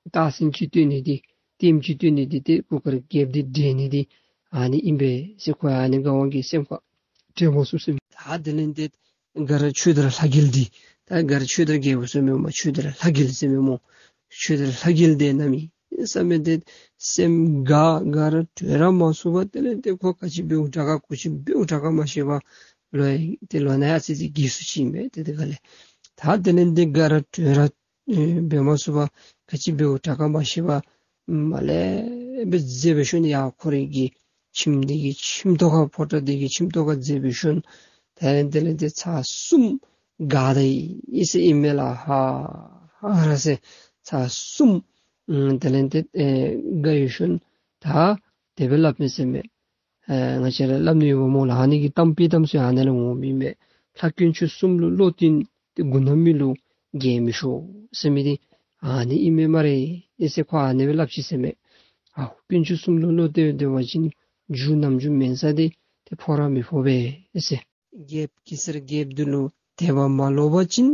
རྟགས་མཚན་ཅིག་སྟོན་ནི་འདི་ལྟདམོ་ཅིག་སྟོན་ནི་འདི་ཏེ་གུར་དཀར་རྒྱལཔོ་འདི་འདྲེན་ནི་འདི་ཨ་ནི་ཨིན་པས་ཟེར་ཁོ་ཨ་ནི་དགའ་བ་གིས་སེམས་ཁར་དྲན་མ་ཚུགས་ཟེར་མས། ད་དེ་ལས་ཏེ་མགར་ཆོས་དར་ལྷ་རྒྱལ་འདི་ད་མགར་ཆོས་དར་རྒྱལ་པོ་ཟེར་མི་མ་ཆོས་དར་ལྷ་རྒྱལ་ཟེར་མི་སྨོ། ཆོས་དར་ལྷ་རྒྱལ་འདི་གནམ་མེད་ས་མེད་ཏེ་སེམས་དགའ་དགའ་ར་སྤྲོ་ར་མ་ཚུགས་པར་དེ་ལས་ཏེ་ཁོ་ག་ཅི་འབདཝ་དྲག་ག་ག་ཅི་འབདཝ་དྲག་ག་མ་ཤེས་པར་ལོ་ཡང་ཏེ་ལོ་ན་ཡང་ཨ་ཙི་ཅིག་རྒས་སོ་ཅི་ཨིན་པས། ཏེ་དེ་ག་ལས་ད་དེ་ལས་ཏེ་དགའ་ར་སྤྲོ་ར་ཨེ་འབད་མ་ཚུགས་པར་ག་ཅི་འབདཝ་དྲག་ག་མ་ཤེས་པར་མར་ལས་སྦེ་འཛེགས་འབད་ཞིནམ་ཡར་ཁོ་རའི་གི་ཁྱིམ་འདི་གི་ཁྱིམ་ཐོག་ཁར་ཕོ་བྲང་འདི་གི་ཁྱིམ་ཐོག་ཁར་འཛེགས་འབད་ཞིནམ་དེ་ལས་དེ་ལས་ཏེ་ཚར་གསུམ་དགའ་ད་ཡི་ཟེར་ཨིན་མས་ལགས། ཧ་ཧ་ར་ཟེར་ཚར་གསུམ་ཨམ་དེ་ལས་ཏེ་ཨེ་དགའ་ཡོད་ཞིནམ་ད་དེ་སྦེ་སླབ་མས་ཟེར་མས། ཨེ་ང་བཅས་ར་སླབ་ནི་ཡོད་པ་སྨོ་ལགས། ཨ་ནི་གི་གཏམ་དཔེ་གཏམ་ཚུ་ཨ་ནཱ་ལས་འོང་མི་མས། ལྷ་དཀོན་མཆོག་གསུམ་ལུ་བློ་གཏད་དེ་མགུ་ན་མི་ལུ་རྒྱལ་མི་ཤོར་ཟེར་མི་འདི་ཨ་ནི་ཨིན་མས་སྨ་རེ་ཨེ་ཟེར་ཁོ་ཨ་ནི་སྦེ་སླབ་ཅི་ཟེར་མས། ཨའོ་དཀོན་མཆོག་གསུམ་ལུ་བློ་གཏད་སྡོད་པ་ཅིན་རྒྱུ་ནམ་རྒྱུན་མེན་ས་འདི་ཏེ་ཕོག་ར་མི་ཕོག་པས་ཨེ་ཟེར། རྒྱལཔོ་གེ་སར་རྒྱལཔོ་འདི་ལུ་དད་པ་མ་ལོག་པ་ཅིན་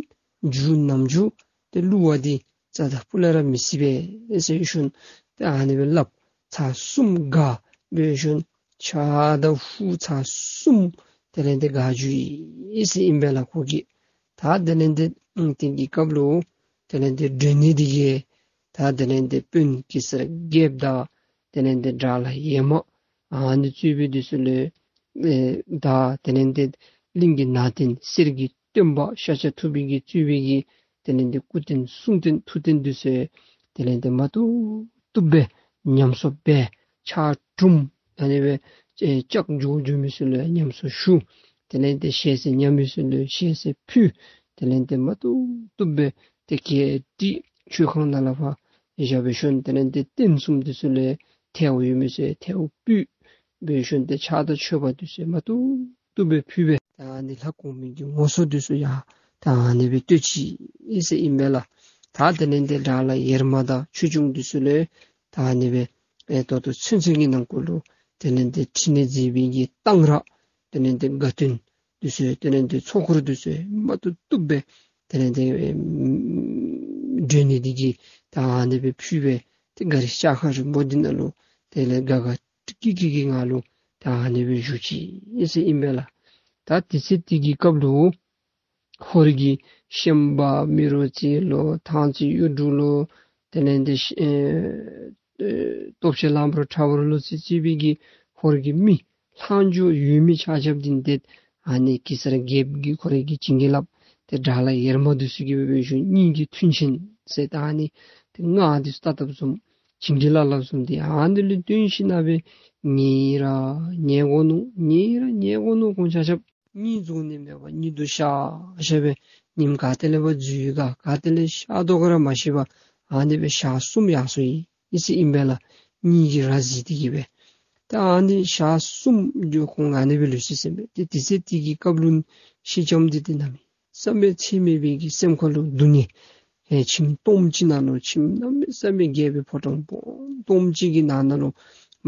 རྒྱུ་ནམ་རྒྱུན་ཏེ་བསླུ་བ་འདི་རྩ་དང་སྤུ་ལས་ར་མི་སྲིད་པས་ཟེར་ཞིནམ་ཏེ་ཨ་ནི་སྦེ་སླབ། ཚར་གསུམ་དགའ་འབད་ཞིནམ་ཕྱག་དང་ཧུད་ཚར་གསུམ་དེ་ལས་ཏེ་དགའ་འགྱོ་ཡི་ཟེར་ཨིན་པས་ལགས་ཁོ་གིས། ད་དེ་ལས་ཏེ་ཨམ་དེ་གི་སྐབས་ལུ་དེ་ལས་ཏེ་མགྲོན་གཉེར་འདི་གིས་ད་དེ་ལས་ཏེ་དཔོན་གེ་སར་རྒྱལཔོ་དང་དེ་ལས་ཏེ་དགྲ་ལྷ་ཡེར་མ་ཨ་ནི་གཙོས་པའི་འདི་ཚུ་ལུ་ཨེ་ད་དེ་ལས་ཏེ་གླིང་གི་ནང་རྟེན་གསེར་གྱི་སྟོན་པ་ཤཱཀྱ་ཐུབ་པའི་གི་གཙོས་པའི་གི་དེ་ལས་ཏེ་སྐུ་རྟེན་གསུང་རྟེན་ཐུགས་རྟེན་འདི་ཚུ་དེ་ལས་ཏེ་མ་བཏུབ་བཏུབ་སྦེ་ཉམས་གསོ་འབད་ཕྱག་གྲུམ་ཨ་ནི་སྦེ་ཨེ་ལྕགས་འགྱོ་འགྱོ་མི་ཚུ་ལུ་ཉམས་གསོ་ཞུ། དེ་ལས་ཏེ་ཞལ་ཟས་ཉམས་མི་ཚུ་ལུ་ཞལ་ཟས་ཕུལ། དེ་ལས་ཏེ་མ་བཏུབ་བཏུབ་སྦེ་ཏེ་གྱལ་སྒྲིག་མཆོད་ཁང་ནང་ལས་ཕར་བཞག་འབད་ཞིནམ་དེ་ལས་ཏེ་རྟེན་གསུམ་འདི་ཚུ་ལུ་ཐལཝ་ཡོད་མི་ཚུ་ཐལཝ་ཕུལ། འབད་ཞིནམ་ཏེ་ཕྱག་དང་མཆོད་པ་འདི་ཚུ་མ་བཏུབ་བཏུབ་སྦེ་ཕུལ་སྦེ་ད་ཨ་ནི་ལྷ་གོང་མའི་གི་ངོ་སོ་འདི་ཚུ་ཡང་ད་ཨ་ནི་སྦེ་སྟོན་ཅི་ཨིན་ཟེར་ཨིན་པས་ལགས། ད་དེ་ལས་ཏེ་དགྲ་ལྷ་ཡེར་མ་དང་ཆོས་སྐྱོང་འདི་ཚུ་ལུ་ད་ཨ་ནི་སྦེ་ཨེ་ད་ལྟོ་ཚུན་ཚོད་ཀྱི་ནང་འཁོད་ལུ་དེ་ལས་ཏེ་ཕྲིན་ལས་མཛད་པའི་གི་གཏང་རག་དེ་ལས་ཏེ་དགའ་སྟོན་འདི་ཚུ་དེ་ལས་ཏེ་ཚོགས་འཁོར་འདི་ཚུ་མ་བཏུབ་བཏུབ་སྦེ་དེ་ལས་ཏེ་ཨེ་མགྲོན་གཉེར་འདི་གིས་ད་ཨ་ནི་སྦེ་ཕུལ་སྦེ་ཏེ་མགར་ལྕགས་མཁར་རིང་པོ་འདི་ནང་ལུ་དེ་ལས་དགའ་དགའ་སྐྱིད་སྐྱིད་ཀྱི་ངང་ལུ་ད་ཨ་ནི་སྦེ་བཞུགས་ཅི་ཨིན་ཟེར་ཨིན་པས་ལགས། ད་དེ་ཚེ་དེ་གི་སྐབས་ལུ་ཧོར་གྱི་ཤན་པ་མེ་རུ་རྩེ་ལོ་ཐང་རྩེ་གཡུ་འབྲུག་ལོ་དེ་ལས་ཏེ་ཨེ་ཨེ་སྟོབས་ཆེན་གླང་པོ་ཁྲ་བོ་ལོ་ཚེ་རྩེ་བའི་གི་ཧོར་གྱི་མི་ལྷག་འཕྲོ་ཡོད་མི་ཆ་ཁྱབ་འདི་ཏེ་ཨ་ནི་གེ་སར་རྒྱལཔོ་གིས་ཁོ་རའི་གི་བྱིན་གྱིས་བརླབས་ཏེ་དགྲ་ལྷ་ཡེར་མ་འདི་ཚུ་གིས་འབད་འབད་ཞིནམ་གཉིས་ཀྱི་མཐུན་རྐྱེན་ཟེར་ད་ཨ་ནི་ཏེ་སྔགས་འདི་ཚུ་བཏབ་བཏབ་བཟུམ་བྱིན་གྱིས་བརླབས་བརླབས་བཟུམ་འདི་ཨ་ནི་ལུ་བརྟེན་ཞིནམ་སྦེ་ཉེ་ར་ཉེ་གོ་ནུག། ཉེ་ར་ཉེ་གོ་ནུག། ཁོང་ཆ་ཁྱབ་ གཉིད་རྫོགས་ནི་མེད་པར་གཉིད་དུ་ཤར་ཤར་སྦེ་ཉིནམ་ག་ཏེ་ལས་ཕར་འཛུལ་ཡི་ག་ག་ཏེ་ལས་ཤར་དོ་ག་ར་མ་ཤེས་པར་ཨ་ནི་སྦེ་ཞག་གསུམ་ཡར་སོ་ཡི་ཨིན་ཟེར་ཨིན་པས་ལགས། གཉིད་ཀྱིས་ར་བཟི་སྟེ་གི་སྦེ། ད་ཨ་ནི་ཞག་གསུམ་འགྱོ་ཁོང་ཨ་ནི་སྦེ་ལུས་ཅི་ཟེར་མས། ཏེ་དེ་ཚེ་དེ་གི་སྐབས་ལུ་སེང་ལྕམ་འདི་ཏེ་གནམ་མེད་ས་མེད་ཚད་མེད་པའི་གི་སེམས་ཁ་ལུ་སྡུག་བསྔལ་ཨེ་ཁྱིམ་སྟོངམ་ཅིག་ནང་ལུ་ཁྱིམ་གནམ་མེད་ས་མེད་རྒྱས་པའི་ཕོ་བྲང་སྦོམ་སྟོངམ་ཅིག་གི་ནང་ན་ལུ་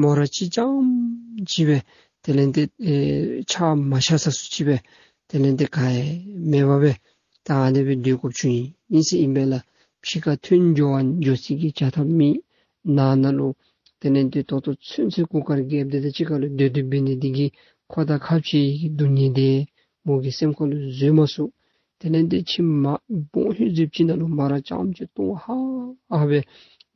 མོ་ར་གཅིག་རྐྱངམ་ཅིག་སྦེ་དེ་ལས་ཏེ་ཨེ་ཕྱག་མ་ཤ་ས་སུ་ཅིག་སྦེ་དེ་ལས་ཏེ་ག་ཡང་མེད་པར་སྦེ་ད་ཨ་ནི་སྦེ་སྡོད་དགོཔ་བྱུང་ཡི་ཨིན་ཟེར་ཨིན་པས་ལགས། ཕྱི་ཁར་ཐོན་འགྱོ་བ་འགྱོ་ས་གི་བྱ་ཐབས་མེད། ནང་ན་ལུ་དེ་ལས་ཏེ་ད་ལྟོ་ཚུན་ཚོད་གུར་དཀར་རྒྱལཔོ་འདི་དང་གཅིག་ཁར་ལུ་སྡོད་སྡོདཔ་འབད་ནི་འདི་གིས་ཁོ་དང་ཁ་འཕྱལ་གྱི་སྡུག་བསྔལ་འདི་མོ་གི་སེམས་ཁ་ལུ་བཟོད་མ་ཚུགས། དེ་ལས་ཏེ་ཁྱིམ་མ་སྦོམ་ཧུད་ཟེརཝ་ཅིག་ནང་ལུ་མོ་ར་རྐྱངམ་ཅིག་སྟོང་ཧ་ཧ་སྦེ་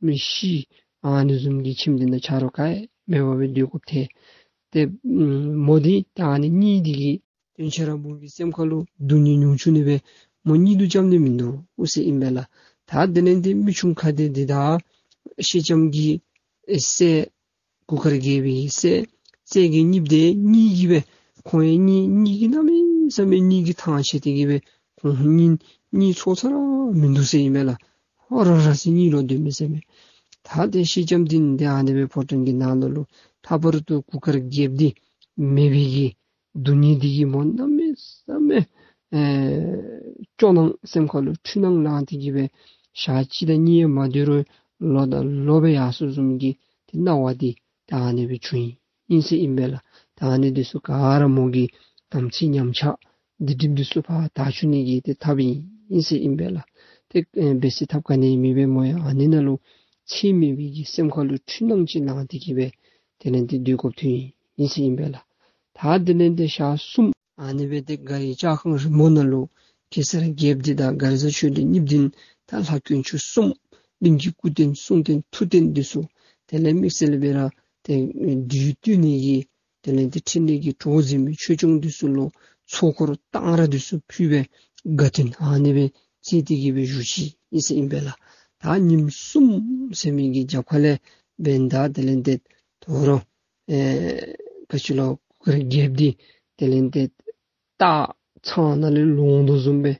མི་ཤི། ཨ་ནི་བཟུམ་གྱི་ཁྱིམ་འདི་ནང་ཆ་རོགས་ག་ཡང་མེད་པར་སྦེ་སྡོད་དགོཔ་ཐལ། ཏེ་མོ་འདི་ད་ཨ་ནི་གཉིད་འདི་གིས་དོན་ཆེ་ར་མོ་གི་སེམས་ཁ་ལུ་སྡུག་བསྔལ་ཉུང་ཆུང་ནི་སྦེ་མོ་གཉིད་དུ་བཅའ་ནི་མིན་འདུག་ཟེར་ཨིན་པས་ལགས། ད་དེ་ལས་ཏེ་མི་ཆུང་ཁ་བདེ་འདི་དང་སེང་ལྕམ་གྱི་ཨེ་སྲས་གུར་དཀར་རྒྱལ་པོའི་སྲས་སྲས་ཀྱི་གཉིད་འདི་གཉིད་ཀྱིས་སྦེ་ཁོང་ཡང་གཉིད་གཉིད་ཀྱིས་གནམ་མེད་ས་མེད་གཉིད་ཀྱིས་ཐང་ཆད་དེ་གི་སྦེ་ཁོང་གཉིད་གཉིད་ཚོར་ས་ར་མིན་འདུག་ཟེར་ཨིན་པས་ལགས། ཧོ་ར་ར་ཟེར་གཉིད་ལོག་སྡོད་མི་ཟེར་མས། ད་ཏེ་སེང་ལྕམ་འདི་ནི་ཏེ་ཨ་ནི་སྦེ་ཕོ་བྲང་གི་ནང་ན་ལུ་ལྷག་པར་དུ་གུར་དཀར་རྒྱལཔོ་འདི་མེད་པའི་གི་སྡུག་བསྔལ་འདི་གིས་མོ་གནམ་མེད་ས་མེད་ཨེ་སྐྱོ་སྣང་སེམས་ཁ་ལུ་འཁྲུལ་སྣང་ལངས་ཏེ་གི་སྦེ་ཞག་གཅིག་དང་གཉིས་ཡང་མ་སྡོད་རུང་ལོ་དང་ལོ་སྦེ་ཡར་སོ་བཟུམ་གྱི་ཏེ་སྣང་བ་འདི་ད་ཨ་ནི་སྦེ་བྱུང་ཡི་ཨིན་ཟེར་ཨིན་པས་ལགས། ད་ཨ་ནི་འདི་ཚུ་ག་ར་མོ་གི་དམ་ཚིག་ཉམས་ཆག་སྡིག་སྒྲིབ་འདི་ཚུ་ཕར་དག་བཅུག་ནི་གི་ཏེ་ཐབས་ཨིན་ཨིན་ཟེར་ཨིན་པས་ལགས། ཏེ་ཨེ་འབད་སའི་ཐབས་ག་ནི་ཡང་མེད་པས། མོ་ཡང་ཨ་ནི་ནང་ལུ་ཚད་མེད་པའི་གི་སེམས་ཁ་ལུ་འཁྲུལ་སྣང་ཅིག་ལངས་ཏེ་གི་སྦེ་དེ་ལས་ཏེ་སྡོད་དགོཔ་ཐོན་ཡི་ཨིན་ཟེར་ཨིན་པས་ལགས། ད་དེ་ལས་ཏེ་ཞག་གསུམ་ཨ་ནི་སྦེ་ཏེ་མགར་བའི་ལྕགས་ཁང་རིང་མོ་ནང་ལུ་གེ་སར་རྒྱལཔོ་འདི་དང་མགར་བཟའ་ཆོས་སྒྲོན་གཉིསཔོ་འདི་ད་ལྷ་དཀོན་མཆོག་གསུམ་གླིང་གི་སྐུ་རྟེན་གསུང་རྟེན་ཐུགས་རྟེན་འདི་ཚུ་དེ་ལས་དམིགས་བསལ་སྦེ་ར་ཏེ་བདུད་བཏུལ་ནི་གི་དེ་ལས་ཏེ་ཕྲིན་ལས་ཀྱི་གྲོགས་མཛད་མི་ཆོས་སྐྱོང་འདི་ཚུ་ལུ་ཚོགས་འཁོར་གཏང་རག་འདི་ཚུ་ཕུལ་སྦེ་དགའ་སྟོན་ཨ་ནི་སྦེ་མཛད་དེ་གི་སྦེ་བཞུགས་ཅི་ཨིན་ཟེར་ཨིན་པས་ལགས། ད་ཉིནམ་གསུམ་ཟེར་མི་གི་རྒྱབ་ཁ་ལས་འབདན་ད་དེ་ལས་ཏེ་དོ་རུང་ཨེ་ག་ཅི་ལོ་གུར་དཀར་རྒྱལཔོ་འདི་དེ་ལས་ཏེ་སྟག་ཚང་ནང་ལས་ལོང་དོ་བཟུམ་སྦེ་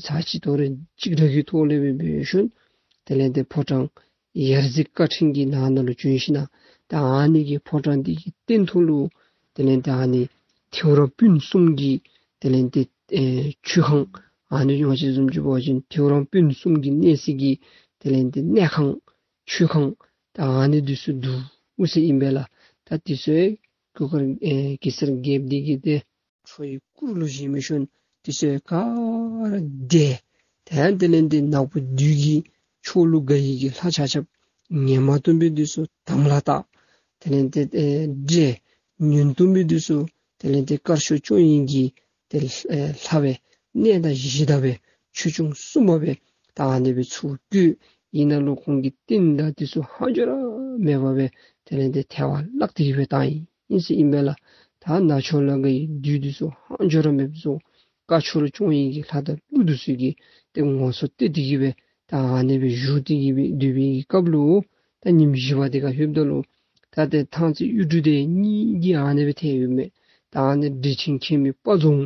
ཚར་གཅིག་དོ་རུང་འཇིགས་སྐྲག་གི་ཐོག་ལས་སྦེ་འབད་ཞིནམ་དེ་ལས་ཏེ་ཕོ་བྲང་ཡ་རྩེ་དཀའ་ཕྲན་གྱི་ནང་ན་ལུ་བྱོན་ཞིནམ་ད་ཨ་ནི་གི་ཕོ་བྲང་འདི་གི་སྟེང་ཐོག་ལུ་དེ་ལས་ཏེ་ཨ་ནི་ཐེའུ་རང་སྤུན་གསུམ་གྱི་དེ་ལས་ཏེ་ཨེ་མཆོད་ཁང་ཨ་ནི་ང་བཅས་བཟུམ་ཅིག་འབད་བ་ཅིན་ཐེའུ་རང་སྤུན་གསུམ་གྱི་གནས་ས་གི་དེ་ལས་ཏེ་གནས་ཁང་མཆོད་ཁང་ད་ཨ་ནི་འདི་ཚུ་འདུག་ཟེར་ཨིན་པས་ལགས། ད་འདི་ཚུ་གུར་དཀར་ཨེ་གེ་སར་རྒྱལཔོ་འདི་གིས་ཏེ་ཁྲོ་བོའི་སྐུ་རུ་བཞེངས་མི་ཤོན་འདི་ཚུ་ག་ར་བསྒྲལ། ཏེ་དེ་ལས་ཏེ་ནག་པོ་བདུད་ཀྱི་ཕྱོགས་ལུ་དགའ་བའི་གི་ལྷ་ཆ་ཁྱབ་ངན་མ་སྟོན་པའི་འདི་ཚུ་དམ་ལ་བཏགས། དེ་ལས་ཏེ་ཨེ་བསྒྲལ། ངན་སྟོན་པའི་འདི་ཚུ་དེ་ལས་ཏེ་དཀར་ཕྱོགས་སྐྱོང་བའི་གི་ཏེ་ཨེ་ལྷ་སྦེ་གནས་བདག་གཞི་བདག་སྦེ་ཆོས་སྐྱོང་སྲུང་མ་སྦེ་ད་ཨ་ནི་སྦེ་ཚུར་བཀོད། ཨིན་ན་ལུ་ཁོང་གི་རྟེན་དང་འདི་ཚུ་ཧང་ཇོ་ར་མེད་པར་སྦེ་དེ་ལས་ཏེ་ཐལ་བར་བརླག་སྟེ་གི་སྦེ་བཏང་ཡི་ཨིན་ཟེར་ཨིན་པས་ལགས། ད་ནག་ཕྱོགས་ལུ་དགའ་བའི་བདུད་འདི་ཚུ་ཧང་ཇོ་ར་མེདཔ་བཟོ། དཀར་ཕྱོགས་ལུ་སྐྱོང་བའི་གི་ལྷ་དང་ཀླུ་འདི་ཚུ་གིས་ཏེ་ངོ་སོ་བསྟོད་དེ་གི་སྦེ་ད་ཨ་ནི་སྦེ་བཞུགས་ཏེ་གི་སྦེ་སྡོད་པའི་གི་སྐབས་ལུ་ད་ཉིནམ་བཞི་པ་དེ་ཁར་ལྷོདཔ་ད་ལུ་ད་ཏེ་ཐང་རྩེ་གཡུ་འབྲུག་སྡེ་གཉིས་ཀྱིས་ཨ་ནི་སྦེ་ཐལ་ཡོད་མས། ད་ཨ་ནི་འབྲས་ཆེན་མཁྱེན་མི་དཔའ་རྫོང་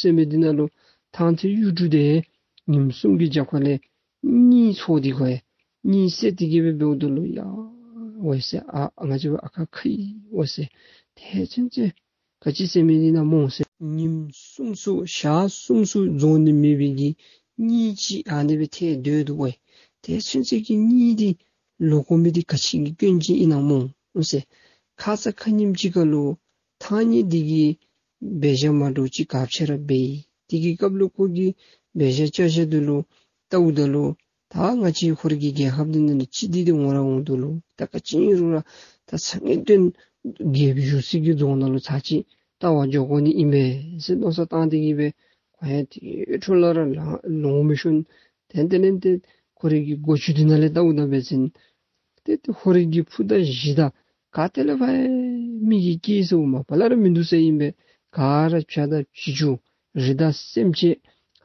ཟེར་མི་འདི་ནང་ལུ་ཐང་རྩེ་གཡུ་འབྲུག་སྡེ་ཉིནམ་གསུམ་གྱི་རྒྱབ་ཁ་ལས་གཉིད་ཚོར་ཏེ་གི་སྦེ་གཉིད་སད་དེ་གི་སྦེ་འབདཝ་ད་ལུ་ཡ་ཝའི་ཟེར་ཨ་ང་བཅས་ཨ་ཁ་ཁ་ཡི་ཝའི་ཟེར། དེ་ཚུན་ཚོད་ག་ཅི་ཟེར་མི་འདི་ནང་སྨོ་ཟེར། ཉིནམ་གསུམ་སུ་ཞག་གསུམ་སུ་རྫོགས་ནི་མེད་པའི་གི་གཉིད་ཅིག་ཨ་ནི་སྦེ་ཐལ་སྡོད་འདུག་ཝའི། དེ་ཚུན་ཚོད་ཀྱི་གཉིད་འདི་ལོག་དགོ་མི་འདི་ག་ཅི་གི་སྐྱོན་ཅིག་ཨིན་ན་སྨོ་ཟེར། ཁ་ཙ་ཁ་ཉིནམ་ཅིག་ཁར་ལུ་ཐང་རྙེད་འདི་གིས་འབད་བཞག་མ་འདྲཝ་ཅིག་ག་ཅི་ར་འབད་ཡི། དེ་གི་སྐབས་ལུ་ཁོ་གིས་འབད་བཞག་བཅའ་བཞག་འདི་ལུ་བལྟཝ་ད་ལུ་ད་ང་བཅས་ཧོར་གྱི་རྒྱལ་ཁབ་འདི་ནང་ལུ་ཅི་འདི་འདི་འོང་ར་འོང་དོ་ལོ། ད་ག་ཅི་ཨིན་རུང་ར་ད་ཚ་ངེས་དོན་རྒྱལཔོ་བཞུགས་སའི་གི་རྫོང་ནང་ལུ་ཚར་གཅིག་བལྟ་བར་འགྱོ་དགོ་ནི་ཨིན་པས་ཟེར་མནོ་བསམ་བཏང་སྟེ་གི་སྦེ་ཁོ་ཡང་དེ་འཕྲོ་ལས་ར་ལོང་མི་ཤོང་། དེ་དེ་ལས་ཏེ་ཁོ་རའི་གི་སྒོ་ཅུང་འདི་ནང་ལས་བལྟཝ་ད་འབད་བ་ཅིན་ཏེ་ཏེ་ཧོར་གྱི་ཕུ་དང་གཞི་དང་ག་ཏེ་ལས་ཕར་མི་གི་སྐད་ཟེརཝ་མ་པ་ལས་ར་མིན་འདུག་ཟེར་ཨིན་པས། ག་ར་བྱ་དང་བྱི་ཅུང་རི་དྭགས་སེམས་ཅན་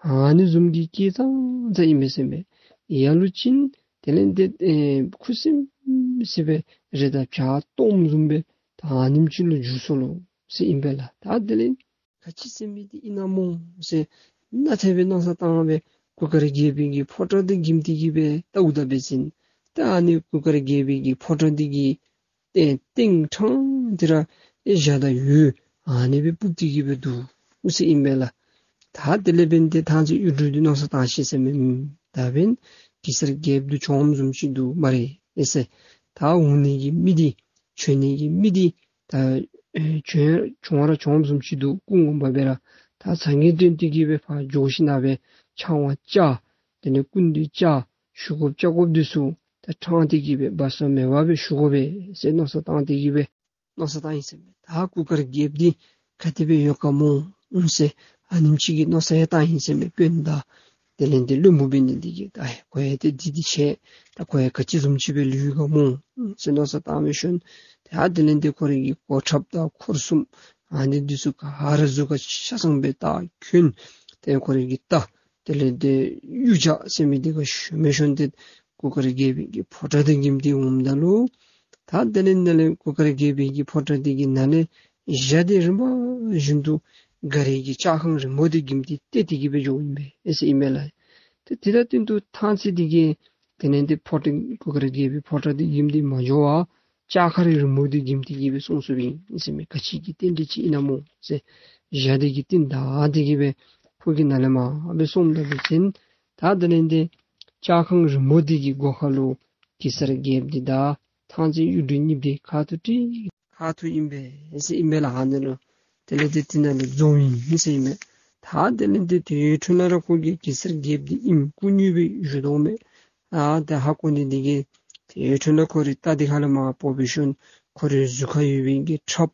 ཨ་ནི་བཟུམ་གྱི་སྐད་ཙང་ཙང་ཨིན་པས་ཟེར་མས། ཡར་ལུ་ཅིག་དེ་ལས་ཏེ་ཨེ་ཁུ་སིམ་སི་སྦེ་རི་དྭགས་བྱ་སྟོངམ་བཟུམ་སྦེ་ད་ཨ་ནེམ་ཅིག་ལུ་འགྱུར་སོ་ལོ་ཟེར་ཨིན་པས་ལགས། ད་དེ་ལས་ ག་ཅི་ཟེར་མི་འདི་ཨིན་ན་སྨོ་ཟེར་ནན་ཏན་སྦེ་མནོ་བསམ་བཏང་སྦེ་གུར་དཀར་རྒྱལ་པོའི་གི་ཕོ་བྲང་འདི་བརྒྱུད་དེ་གི་སྦེ་བལྟཝ་ད་འབད་བ་ཅིན་ད་ཨ་ནི་གུར་དཀར་རྒྱལ་པོའི་གི་ཕོ་བྲང་འདི་གི་ཏེ་སྟེང་ཕྲང་འདི་ར་ཨེ་འཇའ་དང་འོད་ཨ་ནི་སྦེ་སྤུབས་ཏེ་གི་སྦེ་འདུག་ཟེར་ཨིན་མས་ལགས། ད་དེ་ལས་འབདན་ཏེ་ཐང་རྩེ་གཡུ་འབྲུག་འདི་མནོ་བསམ་བཏང་ཅི་ཟེར་མས། ད་འབདན་གེ་སར་རྒྱལཔོ་འདི་བྱོནམ་བཟུམ་ཅིག་འདུག་སྨ་རེ་ཨེ་ཟེར། ད་འོང་ནི་གི་མི་འདི་བྱོན་ནི་གི་མི་འདི་ད་ཨེ་བྱོན་བྱོན་ར་བྱོནམ་བཟུམ་ཅིག་འདུག། སྐུ་ངོ་མ་སྦེ་ར་ད་ཚ་ངེ་སྟོན་ཏེ་གི་སྦེ་ཕར་འགྱོ་ཞིན་ན་སྦེ་ཕྱག་དབང་བཅར། དེ་ལས་སྐུ་མདུན་བཅར། ཞུ་དགོཔ་བཅར་དགོཔ་འདི་ཚུ་ད་ཕྲང་སྟེ་གི་སྦེ་སྦ་གསང་མེད་པར་སྦེ་ཞུ་དགོ་པས་ཟེར་མནོ་བསམ་བཏང་སྟེ་གི་སྦེ་མནོ་བསམ་བཏང་ཡི་ཟེར་མས། ད་གུར་དཀར་རྒྱལཔོ་འདི་ག་དེ་སྦེ་ཡོད་ག་སྨོ་ཟེར་ཨ་ནེམ་ཅིག་གི་མནོ་བསམ་ཡང་བཏང་ཡི་ཟེར་མས། དཔོན་དང་དེ་ལས་འདི་བློན་པོ་འབད་ནི་འདི་གིས་ད་ཁོ་ཡང་ཏེ་འདི་འདི་བྱས་ད་ཁོ་ཡང་ག་ཅི་བཟུམ་ཅིག་སྦེ་ལུས་ཡོད་ག་སྨོ་ཟེར་མནོ་བསམ་བཏང་བའི་ཤུལ་ད་དེ་ལས་འདི་ཁོ་རའི་གི་གོ་ཁྲབ་དང་འཁོར་གསུམ་ཨ་ནི་འདི་ཚུ་ག་ར་གཟུགས་ཁར་ཆ་ཚང་སྦེ་ད་གྱོན། ཏེ་ཁོ་རའི་གི་རྟ་དེ་ལས་འདི་གཡུ་ལྕགས་ཟེར་མི་འདི་ག་ཞོན་མི་ཤུལ་ཏེ་གུར་དཀར་རྒྱལ་པོའི་གི་ཕོ་བྲང་འདི་བརྒྱུད་དེ་འོངམ་ད་ལུ་ད་དེ་ལས་ནཱ་ལས་གུར་དཀར་རྒྱལ་པོའི་གི་ཕོ་བྲང་འདི་གི་ནང་ལས་འཇའ་འདི་རིམ་པ་བཞིན་དུ་ག་ར་གི་ལྕགས་ཁང་རིངམོ་འདི་བརྒྱུད་དེ་ཏེ་དེ་གི་སྦེ་འགྱོཝ་ཨིན་པས་ཨེ་ཟེར་ཨིན་མས་ལགས། ཏེ་དེ་དང་བསྟུན་དུ་ཐང་རྩེ་འདི་གི་དེ་ལས་འདི་ཕོ་བྲང་གུར་དཀར་རྒྱལ་པོའི་ཕོ་བྲང་འདི་བརྒྱུད་དེ་མ་འགྱོ་བར་ལྕགས་ཁང་རིངམོ་འདི་བརྒྱུད་དེ་གི་སྦེ་སོང་སོངམ་ཨིན་ཟེར་མས། ག་ཅི་གི་རྟེན་འབྲེལ་ཅིག་ཨིན་ན་སྨོ་ཟེར་འཇའ་འདི་གིས་རྟིང་བདའ་སྟེ་གི་སྦེ་ཁོ་གི་ནང་ལས་མར་སྦེ་སོངམ་ད་འབད་བ་ཅིན་ད་དེ་ལས་འདི་ལྕགས་ཁང་རིངམོ་འདི་གི་སྒོ་ཁ་ལུ་གེ་སར་རྒྱལཔོ་འདི་དང་ཐང་རྩེ་གཡུ་འབྲུག་གཉིས་འདི་ཁ་ཐུག་ཏེ་ཁ་ཐུག་ཨིན་པས་ཟེར་ཨིན་མས་ལགས། ཨ་ནི་ལུ་དེ་ལས་འདི་དེ་ནང་ལུ་རྫོང་ཨིན་ཟེར་ཨིན་མས། ད་དེ་ལས་འདི་དེ་འཕྲོ་ནང་ར་ཁོ་གིས་གེ་སར་རྒྱལཔོ་འདི་ཨིནམ་སྐུ་དངོས་སྦེ་བཞུགས་དོ་མས། ཨ་ད་ཧ་གོ་ནི་འདི་གིས་དེ་འཕྲོ་ནང་ཁོ་རའི་རྟ་འདི་ཁ་ལས་མར་འབོ་བའི་ཤུལ་ཁོ་རའི་གཟུགས་ཁར་ཡོད་པའི་གི་ཁྲབ་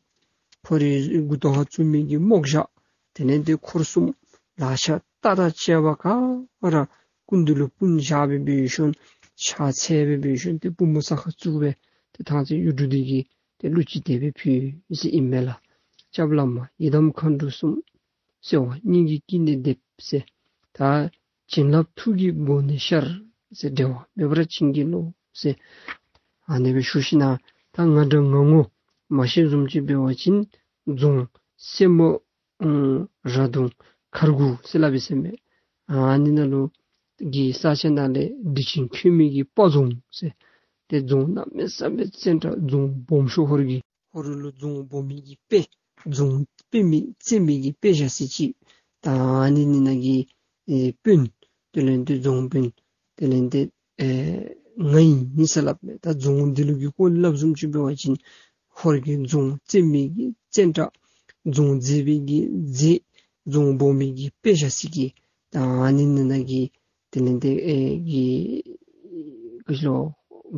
ཁོ་རའི་མགུ་ཏོ་ཁར་བཙུགས་མི་གི་རྨོག་ཞྭ་དེ་ལས་འདི་འཁོར་གསུམ་ལག་ཆ་རྟ་དང་བཅས་པ་ག་ར་སྐུ་མདུན་ལུ་སྤུངས་བཞག་སྦེ་འབད་བའི་ཤུལ་ཕྱག་འཚལ་སྦེ་འབད་བའི་ཤུལ་ཏེ་པུས་མོ་ས་ཁར་བཙུགས་སྦེ་ཏེ་ཐང་རྩེ་གཡུ་འབྲུག་འདི་གིས་ཏེ་གླུ་ཅིག་དེ་སྦེ་ཕུལ་ཡི་ཟེར་ཨིན་མས་ལགས། སྐྱབས་བླ་མ་ཡི་དམ་མཁའ་འགྲོ་གསུམ། གསོལ་བ་སྙིང་གི་དཀྱིལ་ནས་འདེབས་ཟེར། ད་བྱིན་རླབས་ཐུགས་ཀྱི་སྒོ་ནས་ཤར་ཟེར། འབྲལ་བ་མེད་པར་བྱིན་གྱིས་རློབས་ཟེར། ཨ་ནི་སྦེ་ཞུ་ཞིན་ན་ད་ང་འདྲ་ང་ངོ་མ་ཤེས་བཟུམ་ཅིག་འབད་བ་ཅིན་རྫོང་སེར་མོ་ཨུམ་ར་དུང་མཁར་དགུ་ཟེར་སླབ་ཨིན་ཟེར་མས། ཨ་ནི་ནང་ལུ་གི་ས་ཆ་ནང་ལས་དྲི་ཆེན་ཁོལ་མི་གི་སྤ་རྫོང་ཟེར། ཏེ་རྫོང་གནམ་མེད་ས་མེད་བཙན་དྲགས་རྫོང་སྦོམ་ཤོས་ཧོར་གྱི་ཧོར་ལུ་རྫོང་སྦོམ་མི་གི་དཔེ་རྫོང་དཔེ་མི་བཙན་མི་གི་དཔེ་བཞག་ས་ཅིག། ད་ཨ་ནི་ནི་ནང་གི་ཨེ་དཔོན་དེ་ལས་འདི་རྫོང་དཔོན་དེ་ལས་འདི་ཨེ་ང་ཨིན་ཟེར་སླབ་མས། ད་རྫོང་འདི་ལུ་གི་སྐོར་སླབ་བཟུམ་ཅིག་འབད་བ་ཅིན་ཧོར་གྱི་རྫོང་བཙན་མི་གི་བཙན་དྲགས་རྫོང་མཛེས་པའི་གི་མཛེས་རྫོང་སྦོམ་མི་གི་དཔེ་བཞག་ས་གི་ད་ཨ་ནི་ནི་ནང་གི་དེ་ལས་འདི་ཨེ་གི་གི་ལོ་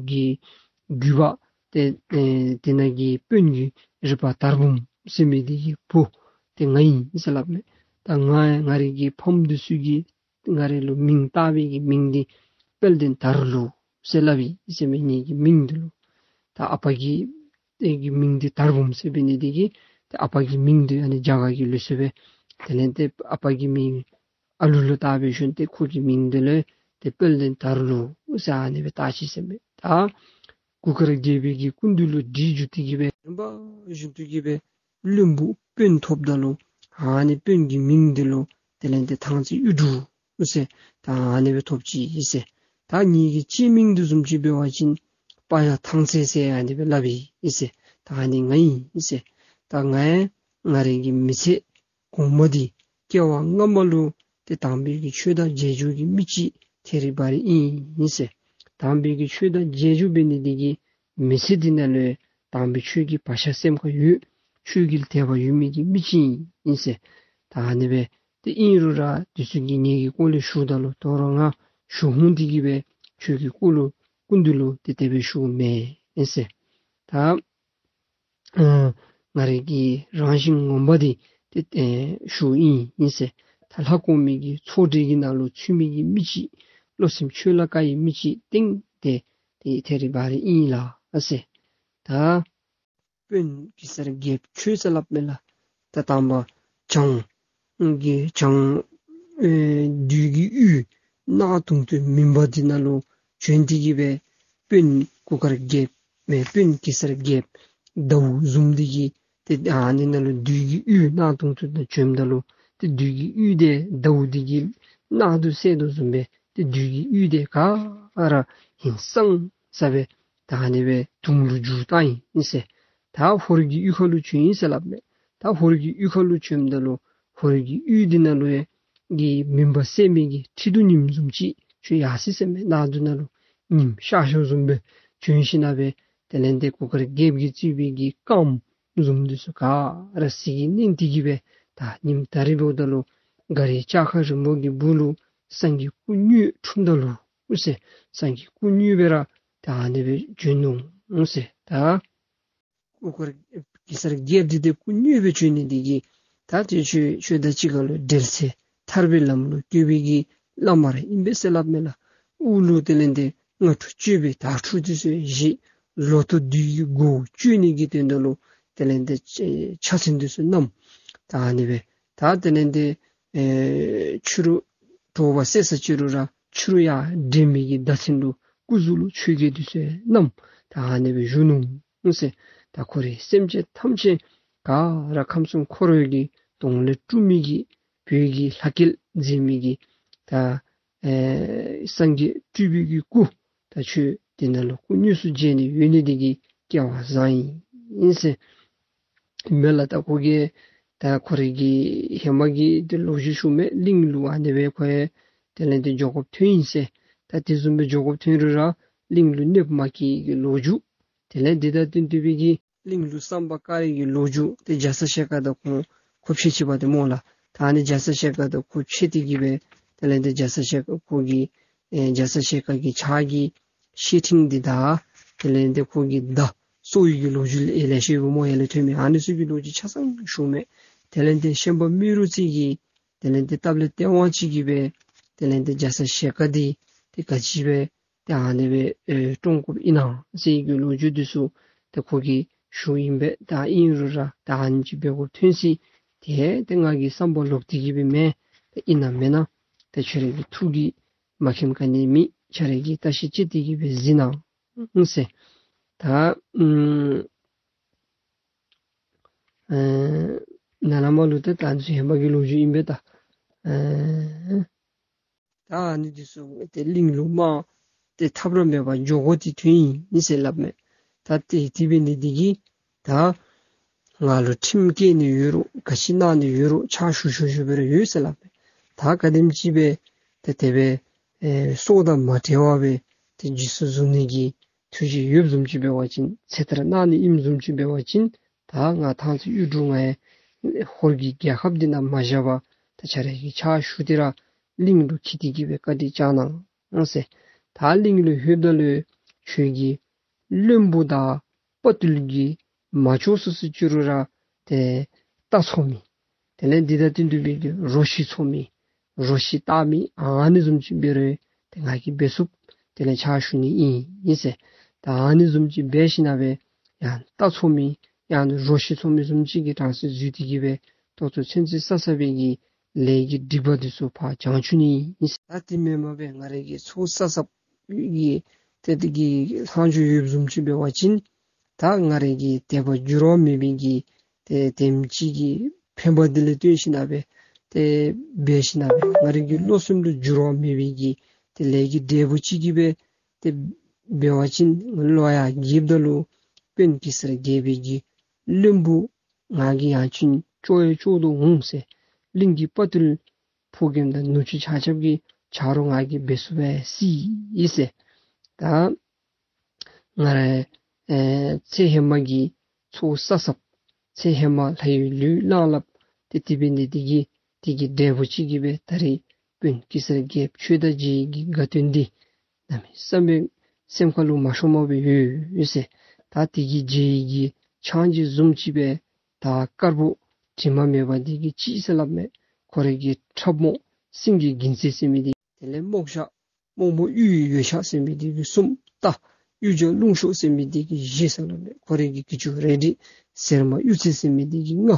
གི་རྒྱུད་པ་ཏེ་ཨེ་དེ་ནང་གི་དཔོན་གྱི་རིག་པ་དར་འབུམ་ཟེར་མི་འདི་གི་བུ་ཏེ་ང་ཨིན་ཟེར་སླབ་མས། ད་ང་ང་རའི་གི་ཕམ་འདི་ཚུ་གིས་ང་རའི་ལུ་མིང་བཏགས་པའི་གི་མིང་འདི་དཔལ་ལྡན་དར་ལུ་ཟེར་སླབ་ཨིན་ཟེར་མས་ངེ་གི་མིང་འདི་ལུ། ད་ཨ་པ་གི་ཨེ་གི་མིང་འདི་དར་འབུམ་ཟེར་འབད་ནི་འདི་གིས་ད་ཨ་པ་གི་མིང་འདི་ཨ་ནི་རྒྱ་གར་གྱི་ལུགས་སྲོལ་སྦེ་དེ་ལས་ཏེ་ཨ་པ་གི་མིང་ཨ་ལུ་ལུ་བཏགས་པའི་ཤུལ་ཏེ་ཁོ་གི་མིང་འདི་ལུ་ཏེ་དཔལ་ལྡན་དར་ལུ་ཟེར་ཨ་ནི་སྦེ་བཏགས་ཅི་ཟེར་མས། ད་གུར་དཀར་རྒྱལ་པོའི་གི་སྐུ་མདུན་ལུ་བྲིས་བསྒྱུར་ཏེ་གི་སྦེ་རིམ་པ་བཞིན་དུ་གི་སྦེ་བློན་པོ་དཔོན་ཐོབ་ད་ལུ་ཨ་ནི་དཔོན་གྱི་མིང་འདི་ལུ་དེ་ལས་ཏེ་ཐང་རྩེ་གཡུ་འབྲུག་ཟེར་ད་ཨ་ནི་སྦེ་ཐོབ་ཅི་ཨིན་ཟེར། ད་ངེ་གི་སྤྱི་མིང་འདི་བཟུམ་ཅིག་འབད་བ་ཅིན་པ་ཡ་ཐང་རྩེ་ཟེར་ཨ་ནི་སྦེ་སླབ་ཨིན་ཟེར། ད་ཨ་ནི་ང་ཨིན་ཟེར། ད་ང་ཡང་ང་རའི་གི་མི་ཚེ་གོང་མ་འདི་སྐྱེ་བ་སྔ་མ་ལུ་ཏེ་དམ་པའི་གི་ཆོས་དང་རྗེས་འཇུག་གི་མི་ཅིག་ཐེ་རི་བ་རི་ཨིན་ཟེར། དམ་པའི་གི་ཆོས་དང་རྗེས་འཇུག་འབད་ནི་འདི་གིས་མི་ཚེ་འདི་ནང་ལུ་དམ་པའི་ཆོས་ཀྱི་བག་ཆགས་སེམས་ཁར་ཡོད་ཆོས་ཀྱི་དད་པ་ཡོད་མི་གི་མི་ཅིག་ཨིན་ཟེར། ད་ཨ་ནི་སྦེ་ཏེ་ཨིན་རུང་ར་འདི་ཚུ་གིས་ངེ་གི་སྐོར་ལས་ཞུཝ་ད་ལུ་དོ་རུང་ང་ཞུ་ཧུང་འདི་གིས་སྦེ་ཁྱོད་ཀྱི་སྐུ་ལུ་སྐུ་མདུན་ལུ་ཏེ་དེ་སྦེ་ཞུཝ་མེན་ཟེར། ད་ཨ་ང་རའི་གི་རང་བཞིན་ངོ་མ་འདི་ཏེ་ཨེ་ཞུཝ་ཨིན་ཨིན་ཟེར། ད་ལྷ་གོང་མའི་གི་ཚོགས་གྲལ་གྱི་ནང་ལུ་ཚུད་མི་གི་མི་ཅིག་བློ་སེམས་ཆོས་ལ་དགའ་བའི་མི་ཅིག་ཏེ་ཏེ་ཏེ་ཐེ་རི་བ་རི་ཨིན་ལགས་ཟེར། ད་དཔོན་གེ་སར་རྒྱལཔོ་ཁྱོད་ཟེར་སླབ་མས་ལགས། ད་དང་པ་བྱང་གི་བྱང་ཨེ་བདུད་ཀྱི་ཡུལ་གནག་དུང་དུ་མུན་པ་འདི་ནང་ལུ་བྱོན་ཏེ་གི་སྦེ་དཔོན་གུར་དཀར་རྒྱལཔོ་མེན་དཔོན་གེ་སར་རྒྱལཔོ་ཟླཝ་བཟུམ་འདི་གི་ ཏེ་ཨ་ནི་ནང་ལུ་བདུད་ཀྱི་གཡུས་གནག་དུང་དུ་ནང་བྱོནམ་ད་ལུ་ཏེ་བདུད་ཀྱི་གཡུས་དེ་ཟླཝ་འདི་གིས་གནག་དུང་སེལ་དོ་བཟུམ་སྦེ་ཏེ་བདུད་ཀྱི་གཡུས་དེ་ག་ར་ཧིང་སངས་ས་སྦེ་ད་ཨ་ནི་སྦེ་དུང་ལུ་འགྱུར་བཏང་ཡི་ཟེར། ད་ཧོར་གྱི་གཡུས་ཁ་ལུ་བྱོན་ཡི་ཟེར་སླབ་མས། ད་ཧོར་གྱི་གཡུས་ཁ་ལུ་བྱོནམ་ད་ལུ་ཧོར་གྱི་གཡུས་འདི་ནང་ལུ་ཡང་གི་མུན་པ་སེལ་མི་གི་ཁྲི་གདུགས་ཉིམ་བཟུམ་ཅིག་ཁྱོད་ཡར་སོ་ཡི་ཟེར་མས། གནག་དུང་ནང་ལུ་ཉིམ་ཤར་ཤརཝ་བཟུམ་སྦེ་བྱོན་ཞིནམ་སྦེ་དེ་ལས་ཏེ་གུར་དཀར་རྒྱལཔོ་གིས་གཙོས་པའི་གི་རྐངམ་བཟུམ་འདི་ཚུ་ག་ར་ཟིལ་གྱིས་མནན་ཏེ་གི་སྦེ་ད་ཉིམ་ད་རིས་འབདཝ་ད་ལུ་མགར་བའི་ལྕགས་མཁར་རིང་མོ་གི་སྦུག་ལུ་སངས་རྒྱས་སྐུ་དངོས་འཁྲུངསམ་ད་ལུ་ཟེར། སངས་རྒྱས་སྐུ་དངོས་སྦེ་ར་ད་ཨ་ནི་སྦེ་བྱོན་ནུག་ཟེར། ད་གུར་དཀར་གེ་སར་རྒྱལཔོ་འདི་ཏེ་སྐུ་དངོས་སྦེ་བྱོན་ནི་འདི་གིས་ད་ཏེ་ཁྱོད་ཁྱོད་དང་གཅིག་ཁར་ལུ་འབྲེལ་ཚད་ཐར་པའི་ལམ་ལུ་བཀོད་པའི་གི་བླ་མ་ར་ཨིན་པས་ཟེར་སླབ་མས་ལགས། དབུ་ལུ་དེ་ལས་ཏེ་སྔགས་འཕྲུལ་གཅོད་པའི་དྭགས་འཕྲུལ་འདི་ཚུ་བཞེས། ལོ་ཐོག་བདུད་ཀྱི་མགོ་བཅད་ནི་གི་དོན་དག་ལུ་དེ་ལས་ཏེ་ཕྱག་མཚན་འདི་ཚུ་བསྣམས། ད་ཨ་ནི་སྦེ་ད་དེ་ལས་ཏེ་ཨེ་ཕྱི་རུ་དྲོ་པ་སད་ས་ཅིག་རུང་ར་ཕྱི་རུ་ཡར་འདྲེན་མི་གི་བརྡ་མཚོན་ལུ་སྐུ་གཟུགས་ལུ་ཆོས་གོས་འདི་ཚུ་བསྣམས། ད་ཨ་ནི་སྦེ་བཞུགས་ནུག་ཟེར། ད་ཁོ་རའི་སེམས་ཅན་ཐམས་ཅད་ག་ར་ཁམས་གསུམ་འཁོར་བའི་གི་དོང་ལས་སྤྲུལ་མི་གི་བོད་ཀྱི་ལྷ་སྐལ་འཛིན་མི་གི་ད་ཨེ་སངས་རྒྱས་སྤྲུལ་པའི་གི་སྐུ་ད་ཁྱོད་འདི་ནང་ལུ་སྐུ་དངོས་སུ་མཇལ་ནི་ཡོད་ནི་འདི་གིས་སྐལ་བ་བཟང་ཡི་ཟེར། ཨིན་མས་ལགས། ད་ཁོ་གིས་ད་ཁོ་རའི་གི་ཧེ་མ་གི་ཏེ་ལོ་རྒྱུས་ཞུཝ་མས། གླིང་ལུ་ཨ་ནི་སྦེ་ཁོ་ཡང་དེ་ལས་ཏེ་འགྱོ་དགོཔ་ཐོན་ཡི་ཟེར། ད་དེ་བཟུམ་སྦེ་འགྱོ་དགོཔ་ཐོན་རུང་ར་གླིང་ལུ་གནོདཔ་མ་བཀལ་གྱི་ལོ་རྒྱུས། དེ་ལས་འདི་དང་བསྟུན་ཏེ་སྦེ་གི་གླིང་ལུ་བསམ་པ་དཀར་བའི་གི་ལོ་རྒྱུས་ཏེ་རྒྱ་ཚ་ཞལ་དཀར་དང་ཁོང་ཁོ་ཕྱད་ཅི་པ་ཏེ་སྨོ་ལགས། ད་ཨ་ནི་རྒྱ་ཚ་ཞལ་དཀར་དང་ཁོ་ཕྱད་དེ་གི་སྦེ་དེ་ལས་ཏེ་རྒྱ་ཚ་ཞལ་དཀར་ཁོ་གི་ཨེ་རྒྱ་ཚ་ཞལ་དཀར་གྱི་ཕྱག་གི་བཤེས་སྤྲིང་འདི་དང་དེ་ལས་ཏེ་ཁོ་གི་མདའ་གསོ་བའི་གི་ལོ་རྒྱུས་ལེ་ལེ་ཤ་ཡོདཔ་སྨོ། ཡར་ལས་ཐོན་མི་ཨ་ནི་ཚུ་གི་ལོ་རྒྱུས་ཆ་ཚང་ཞུཝ་མས། དེ་ལས་ཏེ་ཤན་པ་རྨེ་རུ་རྩེ་གིས་དེ་ལས་ཏེ་སྟབས་ལེགས་སྟེས་དབང་ཅིག་གིས་སྦེ་དེ་ལས་ཏེ་རྒྱ་ཚ་ཞལ་དཀར་འདི་ཏེ་ག་ཅི་སྦེ་ཏེ་ཨ་ནི་སྦེ་ཨེ་བཀྲོངས་དགོཔ་ཨིན་ན་ཟེར་གྱི་ལོ་རྒྱུས་འདི་ཚུ་ཏེ་ཁོ་གིས་ཞུཝ་ཨིན་པས། ད་ཨིན་རུང་ར་ད་ཨ་ནི་ཅིག་འབད་དགོཔ་ཐོན་ཅི། ཏེ་ཏེ་ང་གིས་བསམ་པ་ལོག་སྟེ་གི་སྦེ་མེན། ཏེ་ཨིན་ན་མེན་ན་ཏེ་ཁྱོད་རའི་གི་ཐུགས་ཀྱིས་མ་མཁྱེནམ་ག་ནི་མེད། ཁྱོད་རའི་གིས་བརྟག་ཞིབ་དཔྱད་དེ་གི་སྦེ་གཟིགས་གནང་ཟེར། ད་ཨུམ་ཨེ་ནཱ་ལས་མར་ལུ་ཏེ་ད་ཨ་ནི་ཚུ་ཧེ་མ་གི་ལོ་རྒྱུས་ཨིན་པས། ད་ཨེ་ད་ཨ་ནི་འདི་ཚུ་ཏེ་གླིང་ལུ་མར་ཏེ་ཐབས་ར་མེད་པར་འགྱོ་དགོ་སྟེ་ཐོན་ཡི་ཟེར་སླབ་མས། ད་ཏེ་དེ་འབད་ནི་འདི་གིས་ད་ང་ལུ་ཁྲིམས་བཀལ་ནི་ཡོད་རུང་ག་ཅི་གནང་ནི་ཡོད་རུང་ཕྱག་ཞུ་ཞུ་ཞུ་འབད་རུང་ཡོད་ཟེར་སླབ་མས། ད་ག་དེམ་ཅིག་སྦེ་ཏེ་དེ་སྦེ་ཨེ་སྲོག་དང་མ་བྲལ་བར་སྦེ་ཏེ་རྗེས་སུ་བཟུང་ནི་གི་ཐུགས་བཞེད་ཡོདཔ་བཟུམ་ཅིག་འབད་བ་ཅིན་ཚེ་ཐར་གནང་ནི་ཨིནམ་བཟུམ་ཅིག་འབད་བ་ཅིན་ད་ང་ཐང་རྩེ་གཡུ་འབྲུག་ང་ཡང་ཧོར་གྱི་རྒྱལ་ཁབ་འདི་ནང་མ་བཞག་པར་ད་ཁྱོད་རའི་གི་ཕྱག་ཞུ་སྟེ་ར་གླིང་ལུ་འཁྱིད་དེ་གི་སྦེ་བཀའ་དྲིན་བསྐྱང་གནང་ཟེར། ད་གླིང་ལུ་ལྷོདཔ་ད་ལུ་ཁྱོད་ཀྱི་བློན་པོ་དང་དཔའ་བརྟུལ་གྱིས་མ་ལྕོགས་སུ་སུ་ཅིག་རུང་ར་ཏེ་རྟ་འཚོ་མི་དེ་ལས་འདི་དང་བསྟུན་ཏེ་སྦེ་གི་རོ་ཁྱི་འཚོ་མི་རོ་ཁྱི་བཏགས་མི་ཨ་ནི་བཟུམ་ཅིག་འབད་རུང་ཏེ་ང་གིས་འབད་ཚུགས། དེ་ལས་ཕྱག་ཞུ་ནི་ཨིན་ཨིན་ཟེར། ད་ཨ་ནི་བཟུམ་ཅིག་འབད་ཞིནམ་སྦེ་ཡང་རྟ་འཚོ་མི་ཡང་ན་རོ་ཁྱི་འཚོ་མི་བཟུམ་ཅིག་གི་གྲངས་སུ་འཛུལ་ཏེ་གི་སྦེ་ད་ལྟོ་ཚུན་ཚོད་བསགས་བསགས་པའི་གི་ལས་ཀྱི་སྒྲིབ་པ་འདི་ཚུ་ཕར་བྱང་བཅུག་ནི་ཨིན་ཟེར། ད་དེ་མེན་པར་སྦེ་ང་རའི་གི་ཚོགས་བསགས་བསགསཔ་གི་ཏེ་དེ་གི་ལྷག་འཕྲོ་ཡོདཔ་བཟུམ་ཅིག་འབད་བ་ཅིན་ད་ང་རའི་གི་དད་པ་འགྱུར་བ་མེད་པའི་གི་ཏེ་དེམ་ཅིག་གི་ཕན་པ་འདི་ལས་བརྟེན་ཞིནམ་སྦེ་ཏེ་འབད་ཞིནམ་སྦེ་ང་རའི་གི་བློ་སེམས་ལུ་འགྱུར་བ་མེད་པའི་གི་ཏེ་ལས་ཀྱི་འབྲས་བུ་ཅིག་གིས་སྦེ་ཏེ་འབད་བ་ཅིན་ལོག་ཡར་རྒསཔ་ད་ལུ་དཔོན་གེ་སར་རྒྱལ་པོའི་གི་བློན་པོ་ང་གིས་ཡང་ཅིན་ལྕོགས་ཡང་ལྕོགས་དོ་འོང་ཟེར། གླིང་གི་དཔའ་བརྟུལ་ཕོ་རྒནམ་དང་ནུ་གཅུང་ཆ་ཁྱབ་ཀྱི་ཆ་རོགས་ང་གིས་འབད་ཚུགསཔ་སྦེ་སྲིད་ཟེར། ད་ང་ར་ཨེ་ཚེ་ཧེ་མ་གི་ཚོགས་བསགས་བསགསཔ་ཚེ་ཧེ་མ་ལྷ་ཡི་ལུས་བླངས་བླངསཔ་ཏེ་དེ་འབད་ནི་འདི་གིས་དེ་གི་འབྲས་བུ་ཅིག་གིས་སྦེ་ད་རིས་དཔོན་གེ་སར་རྒྱལཔོ་ཁྱོད་དང་མཇལ་བའི་གི་དགའ་སྟོན་འདི་གནམ་མེད་ས་མེད་སེམས་ཁ་ལུ་མ་ཤོངམ་སྦེ་ཡོད་ཡོད་ཟེར། ད་དེ་གི་མཇལ་བའི་གི་ཆང་གི་བཟུམ་ཅིག་སྦེ་ད་དཀར་པོ་དྲི་མ་མེད་པ་འདི་གིས་གཅིག་ཟེར་སླབ་མས། ཁོ་རའི་གི་ཁྲབ་རྨོག་སེང་གེ་གིང་ཚད་ཟེར་མི་འདི་དེ་ལས་རྨོག་ཞྭ་རྨོག་མོ་གཡུ་ཡི་འོད་ཆགས་ཟེར་མི་འདི་གིས་གསུམ། རྟ་གཡུ་བྱ་རླུང་གཤོག་ཟེར་མི་འདི་གིས་བཞི་ཟེར་སླབ་མས། ཁོ་རའི་གི་གྱི་ཅུང་རལ་གྲི་གཟེར་མ་གཡུ་རྩེ་ཟེར་མི་འདི་གིས་ལྔ།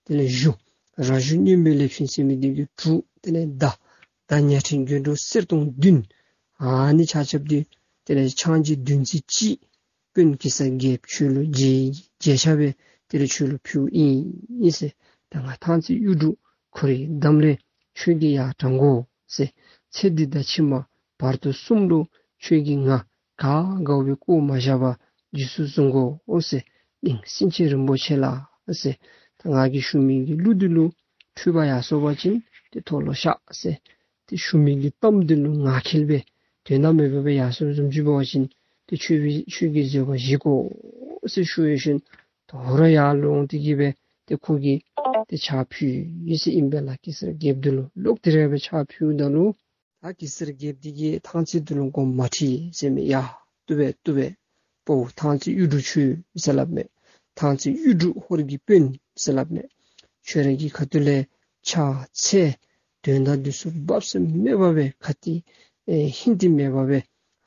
དེ་ལས་གཞུ་ར་གཞུ་སྨྱོན་པའི་ལེབ་ཆུན་ཟེར་མི་འདི་གིས་དྲུག། དེ་ལས་མདའ་མདའ་ཉ་ཕྲན་སྒྱུ་འཕྲུལ་གསེར་སྡོང་བདུན། ཨ་ནི་ཆ་ཁྱབ་འདི་དེ་ལས་ཆང་གི་བདུན་ཚིགས་གཅིག། དཔོན་གེ་སར་རྒྱལཔོ་ཁྱོད་ལུ་མཇལ་མཇལ་ཆ་སྦེ་ དེ་ལས་ཁྱོད་ལུ་ཕུལཝ་ཨིན་ཟེར། ད་ང་ཐང་རྩེ་གཡུ་འབྲུག་ཁོ་རའི་འདམ་ལས་ཁྱོད་ཀྱིས་ཡར་དྲང་དགོ་ཟེར། ཚེ་འདི་དང་ཕྱི་མ་བར་དོ་གསུམ་ལུ་ཁྱོད་ཀྱིས་ང་ག་དགའཝ་སྦེ་བཀོ་མ་བཞག་པར་རྗེས་སུ་བཟུང་དགོ་ཟེར། གླིང་སེང་ཆེན་རིན་པོ་ཆེ་ལགས་ཟེར། ད་ང་གིས་ཞུ་མི་གི་གླུ་འདི་ལུ་འཁྲུལ་པ་ཡར་སོང་པ་ཅིན་ཏེ་མཐོལ་ལོ་བཤགས་ཟེར། ཏེ་ཞུ་མི་གི་གཏམ་འདི་ལུ་ངག་འཁྱལ་སྦེ་དོན་དག་མེདཔ་སྦེ་ཡར་སོང་བཟུམ་ཅིག་འབད་བ་ཅིན་ཏེ་ཁྱོད་ཁྱོད་ཀྱིས་བཟོད་པ་བཞེས་དགོ་ཟེར་ཞུ་ཡོད་ཞིནམ་དོ་རུང་ཡར་ལོང་སྟེ་གིས་སྦེ་ཏེ་ཁོ་གིས་ཏེ་ཕྱག་ཕུལ་ཡི་ཟེར་ཨིན་པས་ལགས། གེ་སར་རྒྱལཔོ་འདི་ལུ་ལོག་སྟེ་ར་སྦེ་ཕྱག་ཕུལཝ་ད་ལུ་ད་གེ་སར་རྒྱལཔོ་འདི་གིས་ཐང་རྩེ་འདི་ལུ་མགོ་མ་ཁྲིད་ཟེར་མས། ཡ་བཏུབ་པས་བཏུབ་པས། ཕོ་ཐང་རྩེ་གཡུ་འབྲུག་ཁྱོད་ཟེར་སླབ་མས། ཐང་རྩེ་གཡུ་འབྲུག་ཧོར་གྱི་དཔོན་ཟེར་སླབ་མས། ཁྱོད་ར་གི་ཁ་ཐུག་ལས་ཕྱག་འཚལ་དོན་དག་འདི་ཚུ་སྦ་གསང་མེད་པ་སྦེ་ཁ་ཏི་ཨེ་ཧིང་ཏི་མེད་པ་སྦེ་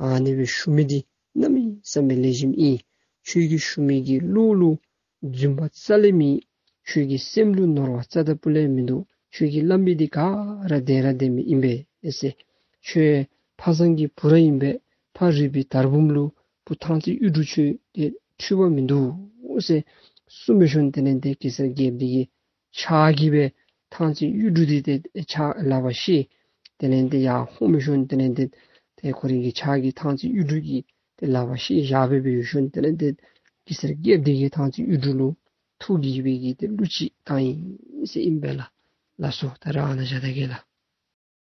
ཨ་ནི་སྦེ་ཞུ་མི་འདི་གནམ་མེད་ས་མེད་ལེགས་ཤོམ་ཨིན། ཁྱོད་ཀྱིས་ཞུ་མི་གི་གླུ་ལུ་རྫུན་པ་རྩ་ལས་མེད། ཁྱོད་ཀྱི་སེམས་ལུ་ནོར་བ་རྩ་དང་སྤུ་ལས་མིན་འདུག། ཁྱོད་ཀྱིས་སླབ་མི་འདི་ག་ར་བདེན་ར་བདེན་མི་ཨིན་པས་ཟེར། ཁྱོད་ཕ་བཟང་གི་བུ་ར་ཨིན་པས། ཕ་རི་པའི་དར་འབུམ་ལུ་བུ་ཐང་རྩེ་གཡུ་འབྲུག་ཁྱོད་འདི་འཁྲུལ་པ་མིན་འདུག་ཟེར་གསུངས་མི་ཤོང་། དེ་ལས་ཏེ་གེ་སར་རྒྱལཔོ་འདི་གིས་ཕྱག་གིས་སྦེ་ཐང་རྩེ་གཡུ་འབྲུག་འདི་ཏེ་ཕྱག་ལག་པར་བཤེད། དེ་ལས་ཏེ་ཡར་འོང་མི་ཤོང་། དེ་ལས་ཏེ་ཏེ་ཁོ་རའི་གི་ཕྱག་གིས་ཐང་རྩེ་གཡུ་འབྲུག་གི་ཏེ་ལག་པར་བཤེད་བཞག་སྦེ་སྦེ་ཡོད་ཤོང་། དེ་ལས་ཏེ་གེ་སར་རྒྱལཔོ་འདི་གིས་ཐང་རྩེ་གཡུ་འབྲུག་ལུ་ཐུགས་དགྱེས་པའི་གི་ཏེ་གླུ་ཅིག་བཏང་ཡི་ཟེར་ཨིན་པས་ལགས། ལགས་སོ། ད་རེས་ཨ་ནཱ་བཞག་ད་གེ་ལགས།